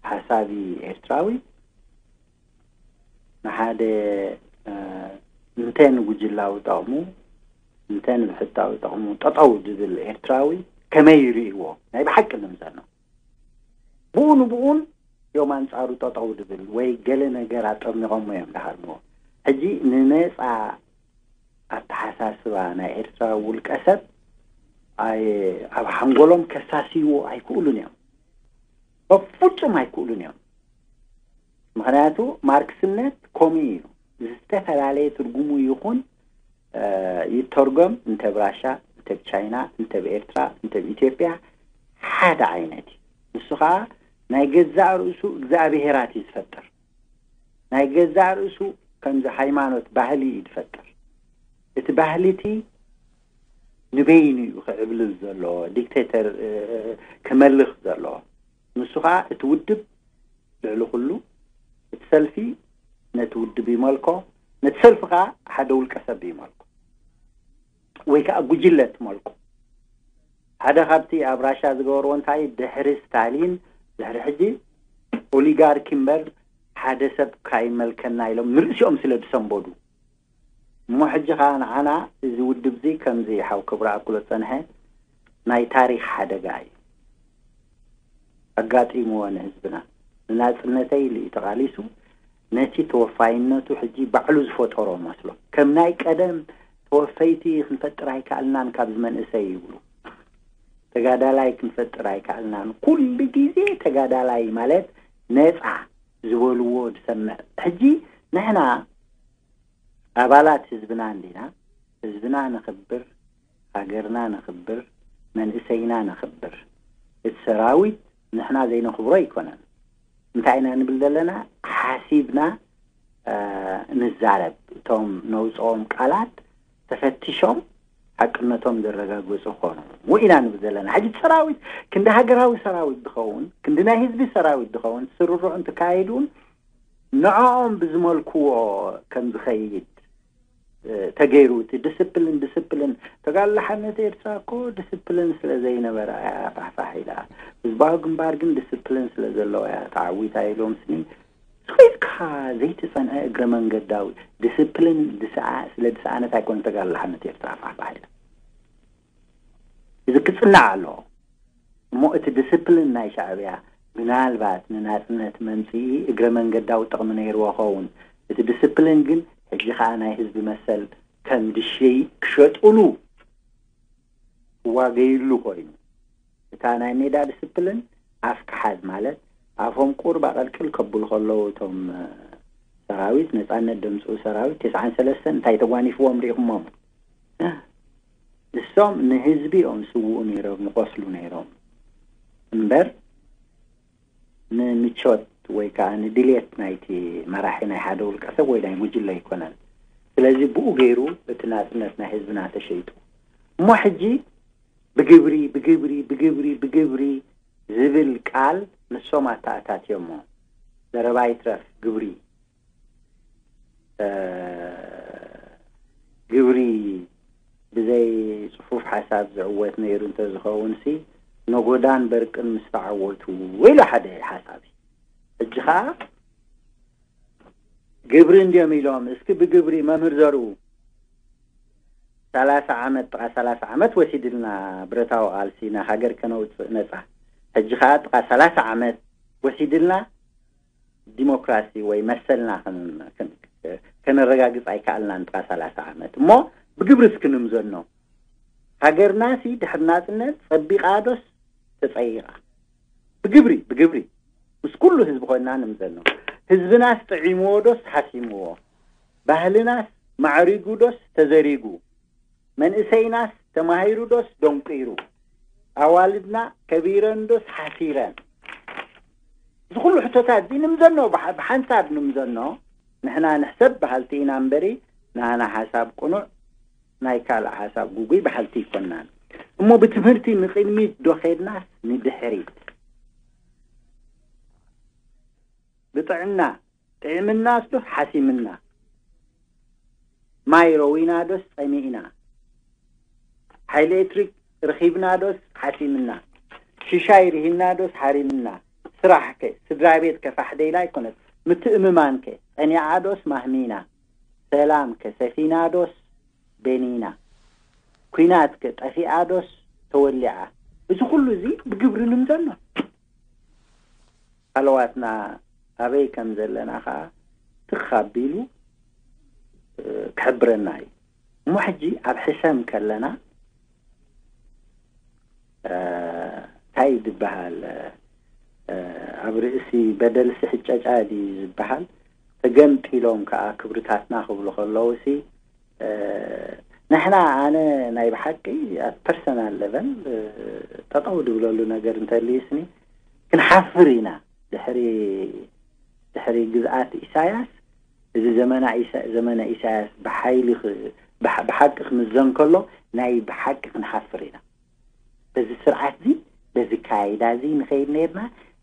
ሓሳቢ ኤርትራዊ ንሓደ እንተ ንጉጅላዊ ጠቕሙ እንተ ንብሕታዊ ጠቕሙ ጠጠው ዝብል ኤርትራዊ ከመይ ይርእይዎ? ናይ ብሓቂ ንምዘኖ ብኡ ንብኡን እዮም ኣንጻሩ ጠጠው ዝብል ወይ ገለ ነገር ኣጠሚቖሞ እዮም ዝሃርምዎ። ሕጂ ንነጻ ኣተሓሳስባ ናይ ኤርትራ ውልቀ ሰብ ኣብ ሓንጎሎም ከሳስይዎ ኣይክእሉን እዮም። በፍጹም ኣይክእሉን እዮም። ምኽንያቱ ማርክስነት ከምኡ እዩ። ዝተፈላለየ ትርጉሙ ይኹን ይተርጎም እንተ ብራሻ እንተ ብቻይና እንተ ብኤርትራ እንተ ብኢትዮጵያ ሓደ ዓይነት እዩ። ንሱ ከዓ ናይ ገዛእ ርእሱ እግዚኣብሄራት እዩ ዝፈጥር። ናይ ገዛእ ርእሱ ከምዚ ሃይማኖት ባህሊ እዩ ዝፈጥር። እቲ ባህሊ እቲ ንበይኑ እዩ ክዕብልል ዘሎ፣ ዲክቴተር ክመልኽ ዘሎ። ንሱ ከዓ እቲ ውድብ ልዕሊ ኩሉ እቲ ሰልፊ ነቲ ውድብ ይመልኮ፣ ነቲ ሰልፊ ከዓ ሓደ ውልቀ ሰብ ይመልኮ ወይ ከዓ ጉጅለ ትመልኮ። ሓደ ካብቲ ኣብ ራሻ ዝገበርዎ እንታይ ድሕሪ ስታሊን ድሕሪ ሕጂ ኦሊጋርኪ እምበር ሓደ ሰብ ካይመልከና ኢሎም ንርእሲኦም ስለ ዝሰንበዱ እሞ ሕጂ ከዓ ንዓና እዚ ውድብ እዚ ከምዚ ሓው ክብረኣብ ክብሎ ዝፀንሐ ናይ ታሪክ ሓደጋ እዩ ኣጋጢምዎ ንህዝብና። ንናፅነተይ ኢሉ እዩ ተቓሊሱ። ነቲ ተወፋይነቱ ሕጂ ባዕሉ ዝፈጠሮ መስሎ። ከም ናይ ቀደም ተወፈይቲ ክንፈጥር ኣይከኣልናን ካብዚ መንእሰይ ይብሉ። ተጋዳላይ ክንፈጥር ኣይከኣልናን። ኩሉ ግዜ ተጋዳላይ ማለት ነጻ ዝበልዎ ዝሰምዕ። ሕጂ ንሕና ኣባላት ህዝብና እንዲና፣ ህዝብና ነኽብር፣ ሃገርና ነኽብር፣ መንእሰይና ነኽብር። እቲ ሰራዊት ንሕና ዘይነኽብሮ ኣይኮነን። እንታይ ኢና ንብል ዘለና? ሓሲብና ንዛረብ። እቶም ነውፅኦም ቃላት ተፈቲሾም ሓቅነቶም ዘረጋገፁ ኾኑ ኢና ንብል ዘለና። ሕጂ ሰራዊት ክንዲ ሃገራዊ ሰራዊት ዝኸውን፣ ክንዲ ናይ ህዝቢ ሰራዊት ዝኸውን ስርርዑ እንትካየድ እውን ንዕኦም ብዝመልክዎ ከም ዝኸይድ ተገይሩ። እቲ ዲስፕሊን ዲስፕሊን ተጋድሎ ሓርነት ኤርትራ እኮ ዲስፕሊን ስለ ዘይነበራ እያ ፋሕፋሕ ኢላ። ህዝባዊ ግንባር ግን ዲስፕሊን ስለ ዘለዋ እያ ተዓዊታ ኢሎም ስኒ ስኺልካ ዘይተጸንዐ እግረ መንገዳዊ ዲስፕሊን ስለ ድስኣነት ኣይኮነ ተጋድሎ ሓርነት ኤርትራ ፋሕፋሕ ኢላ። እዚ ክጽናዕ ኣለዎ። እሞ እቲ ዲስፕሊን ናይ ሻዕብያ ምናልባት ንናጽነት መምጽኢ እግረ መንገዳዊ ጥቕሚ ነይርዎ ኸውን። እቲ ዲስፕሊን ግን ሕጂ ኸኣ ናይ ህዝቢ መሰል ከም ድሸይ ክሸጥሉ ክዋገይሉ ኮይኑ። እታ ናይ ሜዳ ዲስፕሊን ኣፍ ክሓዝ ማለት ኣፎም ቁርብ ኣቐልቅል ከብሉ ከለዉ እቶም ሰራዊት ነጻነት ደምጽኡ ሰራዊት ተስዓን ሰለስተን እንታይ ተጓኒፍዎም ርኢኹሞም? እሶም ንህዝቢ እዮም ስውኡ ነይሮም ንቆስሉ ነይሮም እምበር ንምቾት ወይ ከዓ ንድልየት ናይቲ መራሒ ናይ ሓደ ውልቀ ሰብ ወይ ናይ ጉጅለ ኣይኮነን። ስለዚ ብኡ ገይሩ እቲ ናጽነት ናይ ህዝብና ተሸይጡ። እሞ ሕጂ ብግብሪ ብግብሪ ብግብሪ ብግብሪ ዝብል ቃል ንሶም ኣተኣታትዮሞ። ዘረባ ይትረፍ ግብሪ ግብሪ ብዘይ ጽፉፍ ሓሳብ ዝዕወት ነይሩ እንተዝኸውን ሲ ነጎዳን በርቅን ምስ ተዓወቱ ኢሉ ሓደ ሓሳብ እዩ። ሕጂ ኸዓ ግብሪ እንዲዮም ኢሎም እስኪ ብግብሪ መምህር ዘርኡ ሰላሳ ዓመት ጥቓ ሰላሳ ዓመት ወሲድልና ብረታዊ ቃልሲ ናይ ሃገር ከነውፅእ ነፃ። ሕጂ ኸዓ ጥቓ ሰላሳ ዓመት ወሲድልና ዲሞክራሲ ወይ መሰልና ከነረጋግፅ ኣይከኣልናን ጥቓ ሰላሳ ዓመት። እሞ ብግብሪ እስኪ ንምዘኖ። ሃገርናሲ ድሕሪ ናፅነት ፀቢቓ ዶስ ተፀይቓ? ብግብሪ ብግብሪ ምስ ኩሉ ህዝቢ ኮይንና ንምዘኖ። ህዝብናስ ጥዒምዎ ዶስ ሓሲምዎ? ባህልናስ ማዕሪጉ ዶስ ተዘሪጉ? መንእሰይናስ ተማሂሩ ዶስ ደንቂሩ? ኣዋልድና ከቢረን ዶስ ሓሲረን? እዚ ኩሉ ሕቶታት እዚ ንምዘኖ ብሓንሳብ ንምዘኖ። ንሕና ንሕሰብ በሃልቲ ኢና እምበሪ ናና ሓሳብ ቅኑዕ ናይ ካልእ ሓሳብ ጉጉይ በሃልቲ ኣይኮናን። እሞ ብትምህርቲ ንቕድሚት ዶ ኸድናስ ንድሕሪት? ብጥዕና ጥዒምናስ ዶ ሓሲምና? ማይ ረዊና ዶስ ጸሚእና? ሓይሊ ኤሌክትሪክ ረኺብና ዶስ ሓሲምና? ሽሻይ ርሂና ዶስ ሓሪምና? ስራሕ ከ ስድራ ቤት ከ ፋሕ ደይላ ኣይኮነት? ምትእምማን ከ ጸኒዓ ዶስ ማህሚና? ሰላም ከ ሰፊና ዶስ በኒና? ኲናት ከ ጠፊኣ ዶስ ተወሊዓ? እዚ ኩሉ እዚ ብግብሪ ንምዘኖ። ሃለዋትና ኣበይ ከም ዘለና ኸዓ ትኽ ኣቢሉ ክሕብረና እዩ። እሞ ሕጂ ኣብ ሕሰም ከለና እንታይ ዝበሃል ኣብ ርእሲ በደል ስሕጨጫ ድዩ ዝበሃል? ተገምጢሎም ከዓ ክብርታትና ክብሉ ከለዉ ሲ ንሕና ኣነ ናይ ብሓቂ ኣብ ፐርሰናል ለቨል ጠጠው ድብለሉ ነገር እንተልዩስኒ ክንሓፍር ኢና። ድሕሪ ድሕሪ ግዝኣት ኢሳያስ እዚ ዘመና ዘመነ ኢሳያስ ብሓይሊ ብሓቂ ክምዘን ከሎ ናይ ብሓቂ ክንሓፍር ኢና። በዚ ስርዓት እዚ በዚ ካይዳ እዚ ንኸይድ ነርና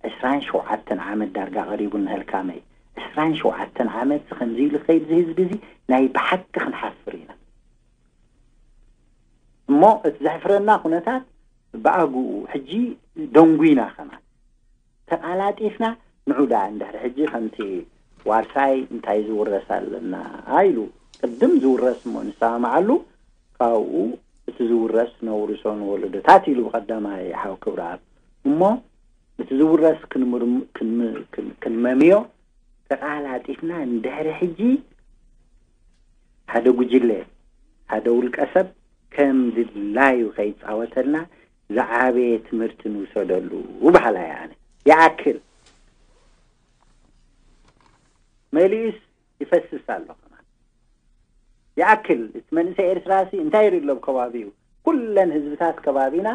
ዕስራን ሸውዓተን ዓመት ዳርጋ ቀሪቡ ንህልካመይ ዕስራን ሸውዓተን ዓመት እዚ ከምዚ ኢሉ ከይድ እዚ ህዝቢ እዚ ናይ ብሓቂ ክንሓፍር ኢና። እሞ እቲ ዘሕፍረና ኩነታት ብኣግኡ ሕጂ ደንጉይና ከማን ተቓላጢፍና ንዑ ደኣ እንድሕሪ ሕጂ ከምቲ ዋርሳይ እንታይ ዝውረስ ኣለና ኢሉ ቅድም ዝውረስ እሞ ንሰማምዓሉ ካብኡ እቲ ዝውረስ ነውርሶ ንወለዶታት ኢሉ ብቐዳማይ ሓው ክብረኣብ እሞ እቲ ዝውረስ ክንመምዮ ተቓላጢፍና ንድሕሪ ሕጂ ሓደ ጉጅለ፣ ሓደ ውልቀ ሰብ ከም ድላዩ ከይጻወተልና ዝዓበየ ትምህርቲ ንውሰደሉ በሃላይ እየ ኣነ። ይኣክል፣ መሊኡስ ይፈስስ ኣሎ ከማን። ይኣክል፣ እቲ መንእሰይ ኤርትራሲ እንታይ ይርኢ ኣሎ ኣብ ከባቢኡ? ኩለን ህዝብታት ከባቢና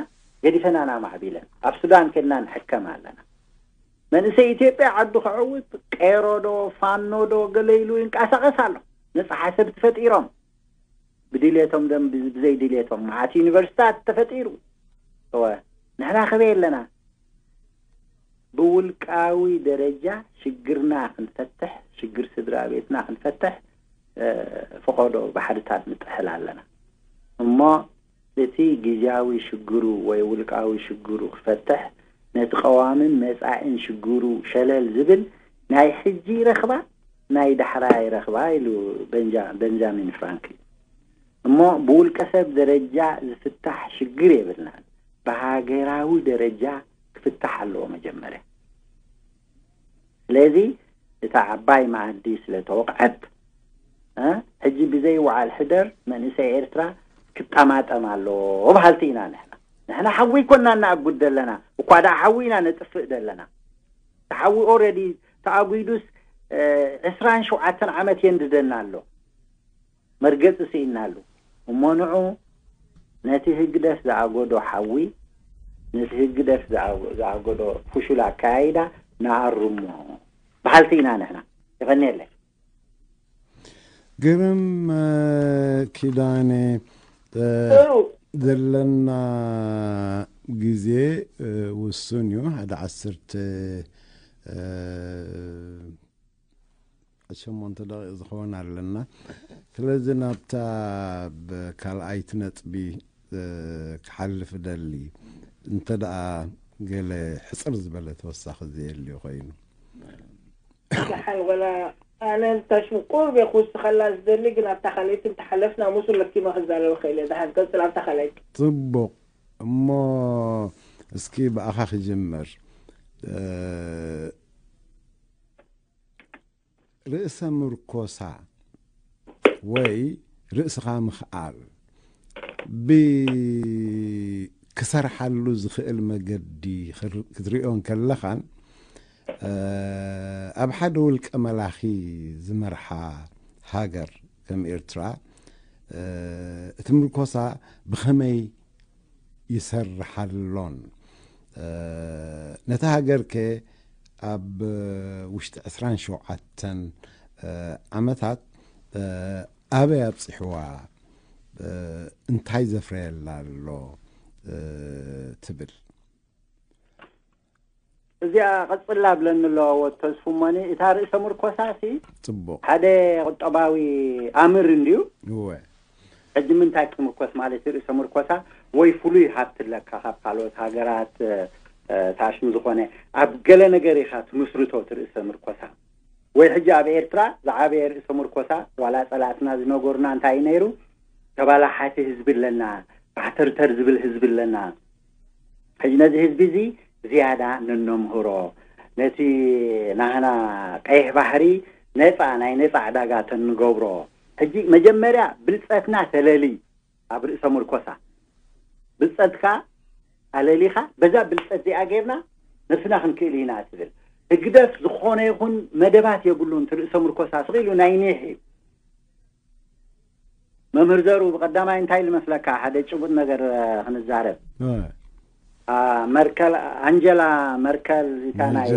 ገዲፈናና ማዕቢለን ኣብ ሱዳን ከድና ንሕከም ኣለና። መንእሰይ ኢትዮጵያ ዓዱ ከዕውት ቄሮ ዶ ፋኖ ዶ ገለ ኢሉ ይንቀሳቐስ ኣሎ። ነጻ ሓሰብ ተፈጢሮም ብድልየቶም ደም ብዘይ ድልየቶም መዓት ዩኒቨርሲታት ተፈጢሩ። እወ፣ ንሕና ከበይ ኣለና? ብውልቃዊ ደረጃ ሽግርና ክንፈትሕ፣ ሽግር ስድራ ቤትና ክንፈትሕ ፈቐዶ ባሕርታት ንጥሕል ኣለና። እሞ እቲ ግዝያዊ ሽግሩ ወይ ውልቃዊ ሽግሩ ክፈትሕ፣ ነቲ ቀዋምን መጻኢን ሽግሩ ሸለል ዝብል ናይ ሕጂ ይረኽባ ናይ ዳሕራ ይረኽባ ኢሉ ቤንጃሚን ፍራንክሊን። እሞ ብውልቀ ሰብ ደረጃ ዝፍታሕ ሽግር የብልናን፣ ብሃገራዊ ደረጃ ክፍታሕ ኣለዎ መጀመርያ። ስለዚ እታ ዓባይ መኣዲ ስለ ተወቕዐት ሕጂ ብዘይ ወዓል ሕደር መንእሰይ ኤርትራ ክጠማጠም ኣለዎ በሃልቲ ኢና። ንሕና ንሕና ሓዊ ይኮና እናኣጉድ ዘለና፣ እኳ ደኣ ሓዊ ኢና ነጥፍእ ዘለና። እቲ ሓዊ ኦረዲ ተኣጒዱስ ዕስራን ሸውዓተን ዓመት የንድደና ኣሎ። መርገጺ ስኢናሉ እሞ ንዑ ነቲ ህግደፍ ዝኣጎዶ ሓዊ፣ ነቲ ህግደፍ ዝኣጎዶ ፍሹል ኣካያይዳ ንኣርሞ በሃልቲ ኢና ንሕና። የቐንየለይ። ግርም ኪዳነ፣ ዘለና ግዜ ውሱን እዩ። ሓደ ዓሰርተ ሸሞንተ ደቂቕ ዝኸውን ኣለና። ስለዚ ናብታ ካልኣይቲ ነጥቢ ክሓልፍ እደሊ። እንተ ደኣ ገለ ሕጽር ዝበለ ተወሳኺ ዘየልዩ ኮይኑ። ደሓን ወላ ኣነ ንታሽሙ ቁርብ እየ ክውስኸላ ዝደሊ፣ ግን ኣብታ ካልኣይቲ እንተሓለፍና ምስኡ ለኪመ ክዛረብ እኽእል እየ። ደሓን ቀጽል ኣብታ ካልኣይቲ። ጽቡቕ። እሞ እስኪ ብኣኻ ክጅምር። ርእሰ ምርኮሳ ወይ ርእስኻ ምኽኣል ብክሰርሓሉ ዝኽእል መገዲ ክትሪኦ እንከለኻን ኣብ ሓደ ውልቀ መላኺ ዝመርሓ ሃገር ከም ኤርትራ እቲ ምርኮሳ ብኸመይ ይሰርሓሎን ነታ ሃገር ከ ኣብ ውሽጢ ዕስራን ሸውዓተን ዓመታት ኣበይ ኣብፂሕዋ እንታይ ዘፍረየላ ኣሎ ትብል? እዚኣ ቀፅላ ብለኒ ኣለዋ ወድ ተስፉ እሞኒ እታ ርእሰ ምርኮሳ ሲ ፅቡቅ ሓደ ቁጠባዊ ኣምር እንድዩ። እወ ሕጂ ምንታይ ክትምርኮስ ማለት እዩ? ርእሰ ምርኮሳ ወይ ፍሉይ ሃብቲ ኣለካ ካብ ካልኦት ሃገራት ታሽሙ ዝኾነ ኣብ ገለ ነገር ኢኻ ትምስርቶ እቲ ርእሰ ምርኮሳ። ወይ ሕጂ ኣብ ኤርትራ ዝዓበየ ርእሰ ምርኮሳ ዋላ ጸላእትና ዝነገሩና እንታይ እዩ ነይሩ? ተባላሓቲ ህዝቢ ኣለና፣ ባሕተርተር ዝብል ህዝቢ ኣለና። ሕጂ ነዚ ህዝቢ እዚ ዝያዳ ነነምህሮ፣ ነቲ ናህና ቀይሕ ባሕሪ ነጻ ናይ ነጻ ዕዳጋ ተንገብሮ። ሕጂ መጀመርያ ብልጸትና ተለሊ ኣብ ርእሰ ምርኮሳ ብልጸትካ ኣለሊኻ በዛ ብልጸት እዚኣ ጌርና ነብስና ክንክእል ኢና ትብል። ህግደፍ ዝኾነ ይኹን መደባት የብሉን። እቲ ርእሰ ምርኮሳ ስቕ ኢሉ ናይ ኒሕ እዩ። መምህር ዘሩ ብቐዳማይ እንታይ ኢሉ መስለካ? ሓደ ጭቡጥ ነገር ክንዛረብ። መርከል ኣንጀላ መርከል እታ ናይ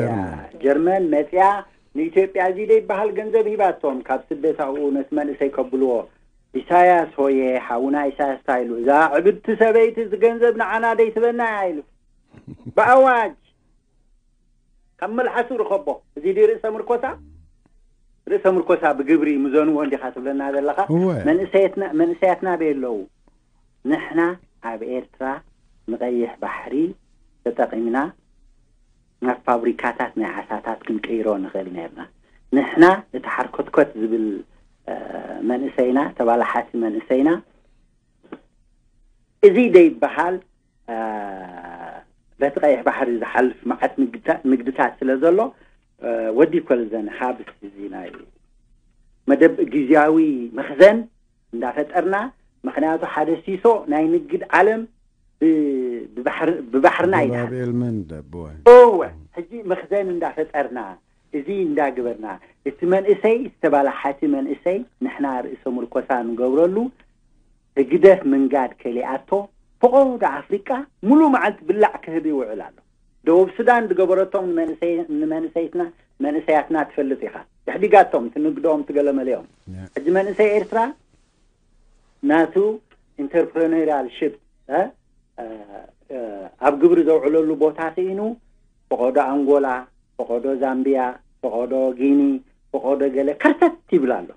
ጀርመን መፅያ ንኢትዮጵያ እዚ ደይበሃል ገንዘብ ሂባቶም ካብ ስደት ኣብኡ ነቲ መንእሰይ ከብልዎ። ኢሳያስ ሆየ ሓውና ኢሳያስ እንታይ ኢሉ? እዛ ዕብድቲ ሰበይቲ እዚ ገንዘብ ንዓና ደይትበና እያ ኢሉ ብኣዋጅ ካብ መልሓሱ ርኸቦ። እዚ ድዩ ርእሰ ምርኮሳ? ርእሰ ምርኮሳ ብግብሪ ምዘንዎ እንዲኻ ትብለና ዘለኻ? እወ። መንእሰያትና መንእሰያትና ኣበይ ኣለዉ? ንሕና ኣብ ኤርትራ ንቐይሕ ባሕሪ ተጠቒምና ናብ ፋብሪካታት ናይ ዓሳታት ክንቅይሮ ንኽእል ነርና። ንሕና እቲ ሓርኮትኮት ዝብል መንእሰይና ተባላሓቲ መንእሰይና እዚ ደይበሃል በቲ ቀይሕ ባሕሪ ዝሓልፍ መዓት ንግድታት ስለ ዘሎ ወዲ ኮልዘን ሃብስ እዚ ናይ መደብ ግዜያዊ መኽዘን እንዳፈጠርና፣ ምኽንያቱ ሓደ ሲሶ ናይ ንግድ ዓለም ብባሕርና ኢና። እወ፣ ሕጂ መኽዘን እንዳፈጠርና፣ እዚ እንዳግበርና፣ እቲ መንእሰይ ዝተባላሓቲ መንእሰይ ንሕና ርእሰ ምርኮሳ ንገብረሉ፣ ህግደፍ ምንጋድ ከሊኣቶ፣ ፈቐዶ ኣፍሪቃ ሙሉ መዓልቲ ብላዕ ክህብ ይውዕል ኣሎ። ደቡብ ሱዳን ዝገበረቶም ንመንእሰያትና ትፈልጥ ኢኻ። ድሕዲጋቶም ትንግዶም ትገለመለዮም። ሕጂ መንእሰይ ኤርትራ ናቱ ኢንተርፕረነሪያል ሽፕ ኣብ ግብሪ ዘውዕለሉ ቦታ ስኢኑ፣ ፈቐዶ ኣንጎላ፣ ፈቐዶ ዛምቢያ፣ ፈቐዶ ጊኒ፣ ፈቐዶ ገለ ከርተት ይብል ኣሎ።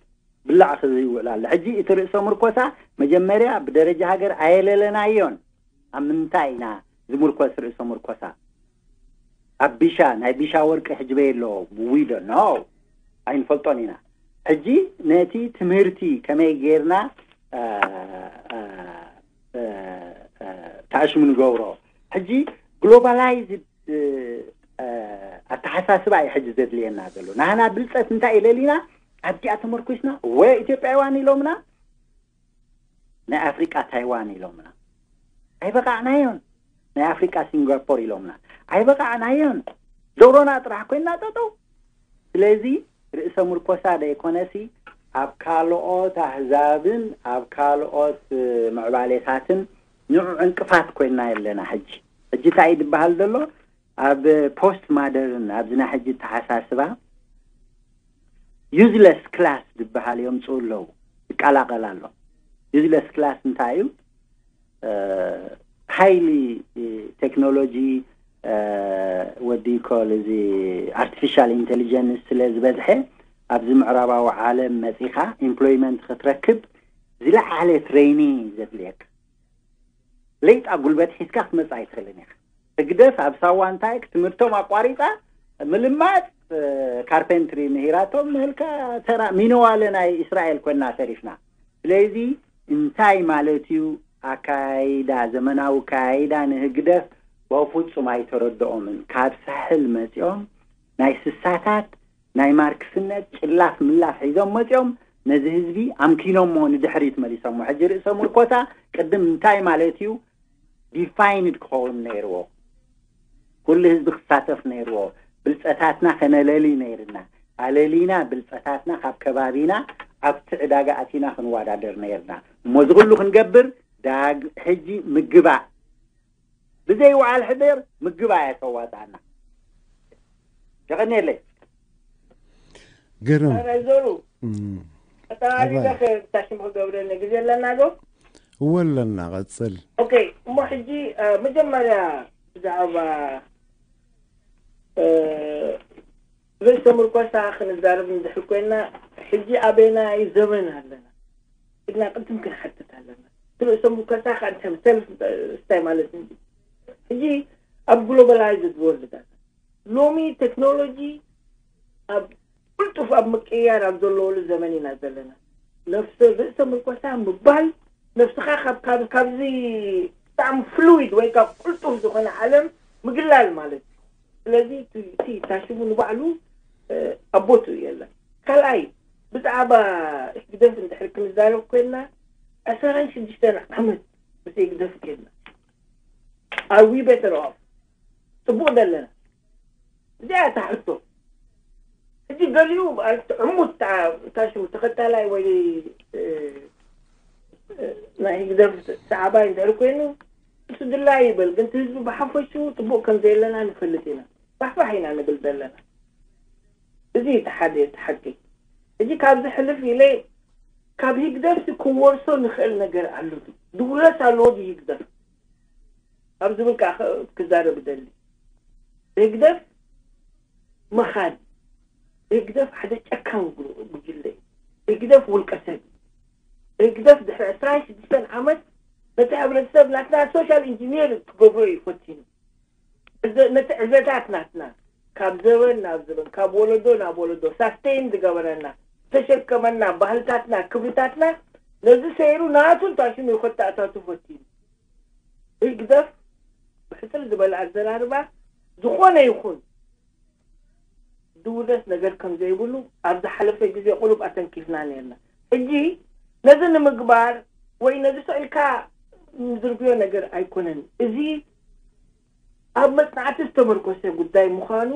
ብላዕ ክህብ ይውዕል ኣሎ። ሕጂ እቲ ርእሰ ምርኮሳ መጀመርያ ብደረጃ ሃገር ኣየለለናዮን። ኣብ ምንታይ ኢና ዝምርኮስ ርእሰ ምርኮሳ? ኣብ ቢሻ፣ ናይ ቢሻ ወርቂ ሕጂ በይ ኣሎ? We don't know። ኣይንፈልጦን ኢና። ሕጂ ነቲ ትምህርቲ ከመይ ጌርና ታሽሙ ንገብሮ? ሕጂ ግሎባላይዝድ ኣተሓሳስባ እዩ ሕጂ ዘድልየና ዘሎ። ናህና ብልፀት እንታይ ኢለሊና ኣብዚኣ ተመርኩስና? ወ ኢትዮጵያውያን ኢሎምና፣ ናይ ኣፍሪቃ ታይዋን ኢሎምና። ኣይበቃዕናዮን። ናይ ኣፍሪቃ ሲንጋፖር ኢሎምና። ኣይበቃዕናዮን። ደሮና ጥራሕ ኮይና ጠጠው። ስለዚ ርእሰ ምርኮሳ ደይኮነሲ ኣብ ካልኦት ኣህዛብን ኣብ ካልኦት ምዕባሌታትን ንዑ ዕንቅፋት ኮይና የለና። ሕጂ ሕጂ እንታይ እዩ ዝበሃል ዘሎ? ኣብ ፖስት ማደርን ኣብዚ ናይ ሕጂ ተሓሳስባ ዩዝለስ ክላስ ዝበሃል እዮም ጽኡ ኣለዉ። ይቀላቀል ኣሎ። ዩዝለስ ክላስ እንታይ እዩ? ሃይሊ ቴክኖሎጂ ወዲ ኮል እዚ ኣርቲፊሻል ኢንቴሊጀንስ ስለ ዝበዝሐ ኣብዚ ምዕራባዊ ዓለም መጺኻ ኢምፕሎይመንት ክትረክብ ዝለዓለ ትሬኒንግ ዘድልየካ። ለይጣ ጉልበት ሒዝካ ክትመጽእ ኣይትኽእልን ኢኻ። ህግደፍ ኣብ ሳዋ እንታይ ትምህርቶም ኣቋሪጻ ምልማጽ ካርፔንትሪ ምሂራቶም ንህልካ ተራ ሚነዋለ ናይ እስራኤል ኮይና ተሪፍና። ስለዚ እንታይ ማለት እዩ ኣካይዳ ዘመናዊ ኣካይዳ ንህግደፍ በፍጹም ኣይተረድኦምን። ካብ ሳሕል መጺኦም ናይ ስሳታት ናይ ማርክስነት ጭላፍ ምላፍ ሒዞም መጺኦም ነዚ ህዝቢ ኣምኪኖሞ ንድሕሪት መሊሶሞ። ሕጂ ርእሰ ምርኮሳ ቅድም እንታይ ማለት እዩ ዲፋይንድ ክኸውን ነይርዎ። ኩሉ ህዝቢ ክሳተፍ ነይርዎ። ብልጸታትና ከነለሊ ነይርና። ኣለሊና ብልጸታትና ካብ ከባቢና ኣብቲ ዕዳጋ ኣቲና ክንወዳደር ነይርና። እሞ እዚ ኩሉ ክንገብር ዳግ ሕጂ ምግባእ ብዘይ ውዓል ሕደር ምግባእ እያ ተዋጣና። የቐንየለይ። ግርም ዞሩ ቀጣሪካ ታሽሙ ክገብረኒ ግዜ ኣለና ዶ? እወ ኣለና። ቀጽል። ኦኬ፣ እሞ ሕጂ መጀመርያ ብዛዕባ ርእሰ ምርኮሳ ክንዛረብ እንድሕር ኮይና፣ ሕጂ ኣበየናይ ዘመን ኣለና ኢልና ቅድም ክንሓትት ኣለና። ርእሰ ምርኮሳ ከ እንታይ ሰልፍ እንታይ ማለት እዩ? ሕጂ ኣብ ግሎባላይዝድ ወርልድ ኣለ። ሎሚ ቴክኖሎጂ ኣብ ቅልጡፍ ኣብ ምቅያር ኣብ ዘለወሉ ዘመን ኢና ዘለና። ነፍሰ ርእሰ ምርኮሳ ምባል ነብስኻ ካብ ካብ ካብዚ ብጣዕሚ ፍሉይድ ወይ ካብ ቅልጡፍ ዝኾነ ዓለም ምግላል ማለት እዩ። ስለዚ እቲ ታሽሙ ንባዕሉ ኣቦቱ የለን። ካልኣይ ብዛዕባ ህግደፍ እንድሕር ክንዛረብ ኮይንና ዕስራን ሽዱሽተን ዓመት ምስ ህግደፍ ኮይንና ኣዊ ቤተር ኦፍ ጽቡቕ ዘለና እዚኣ እታ ሕቶ። ሕጂ ገሊኡ ዕሙት ታሽሙ ተኸታላይ ወይ ናይ ህግደፍ ሰዓባይ እንድሕር ኮይኑ እሱ ድላይ ይበል፣ ግን ህዝቢ ብሓፈሽኡ ጽቡቕ ከም ዘየለና ንፈልጥ ኢና። ባሕባሕ ኢና ንብል ዘለና። እዚ እቲ ሓደ እቲ ሓቂ። ሕጂ ካብዚ ሕልፍ ኢለ ካብ ህግደፍሲ ክወርሶ ንኽእል ነገር ኣሎ ድዩ? ድውረስ ኣለዎ ድዩ ህግደፍ? ኣብ ዝብል ከዓ ክዛረብ እደሊ። ህግደፍ መኻን፣ ህግደፍ ሓደ ጨካን ጉጅለ፣ ህግደፍ ውልቀ ሰብ፣ ህግደፍ ድሕሪ ዕስራን ሽዱሽተን ዓመት ነቲ ሕብረተሰብ ናትና ሶሻል ኢንጂኒር ክገብሮ እዩ ፈቲኑ። ነቲ ዕዘታት ናትና ካብ ዘበን ናብ ዘበን ካብ ወለዶ ናብ ወለዶ ሳስቴን ዝገበረና ዝተሸከመና ባህልታትና ክብርታትና ነዚ ሰይሩ ናቱ እንታሽኑ ይኸተኣታቱ ፈቲኑ። ህግደፍ ብሕፅር ዝበለ ኣዘራርባ ዝኾነ ይኹን ዝውረስ ነገር ከም ዘይብሉ ኣብ ዝሓለፈ ግዜ ቁሩብ ኣተንኪፍና ነርና። ሕጂ ነዚ ንምግባር ወይ ነዚ ስዕልካ ንዝርግዮ ነገር ኣይኮነን። እዚ ኣብ መጽናዕቲ ዝተመርኮሰ ጉዳይ ምዃኑ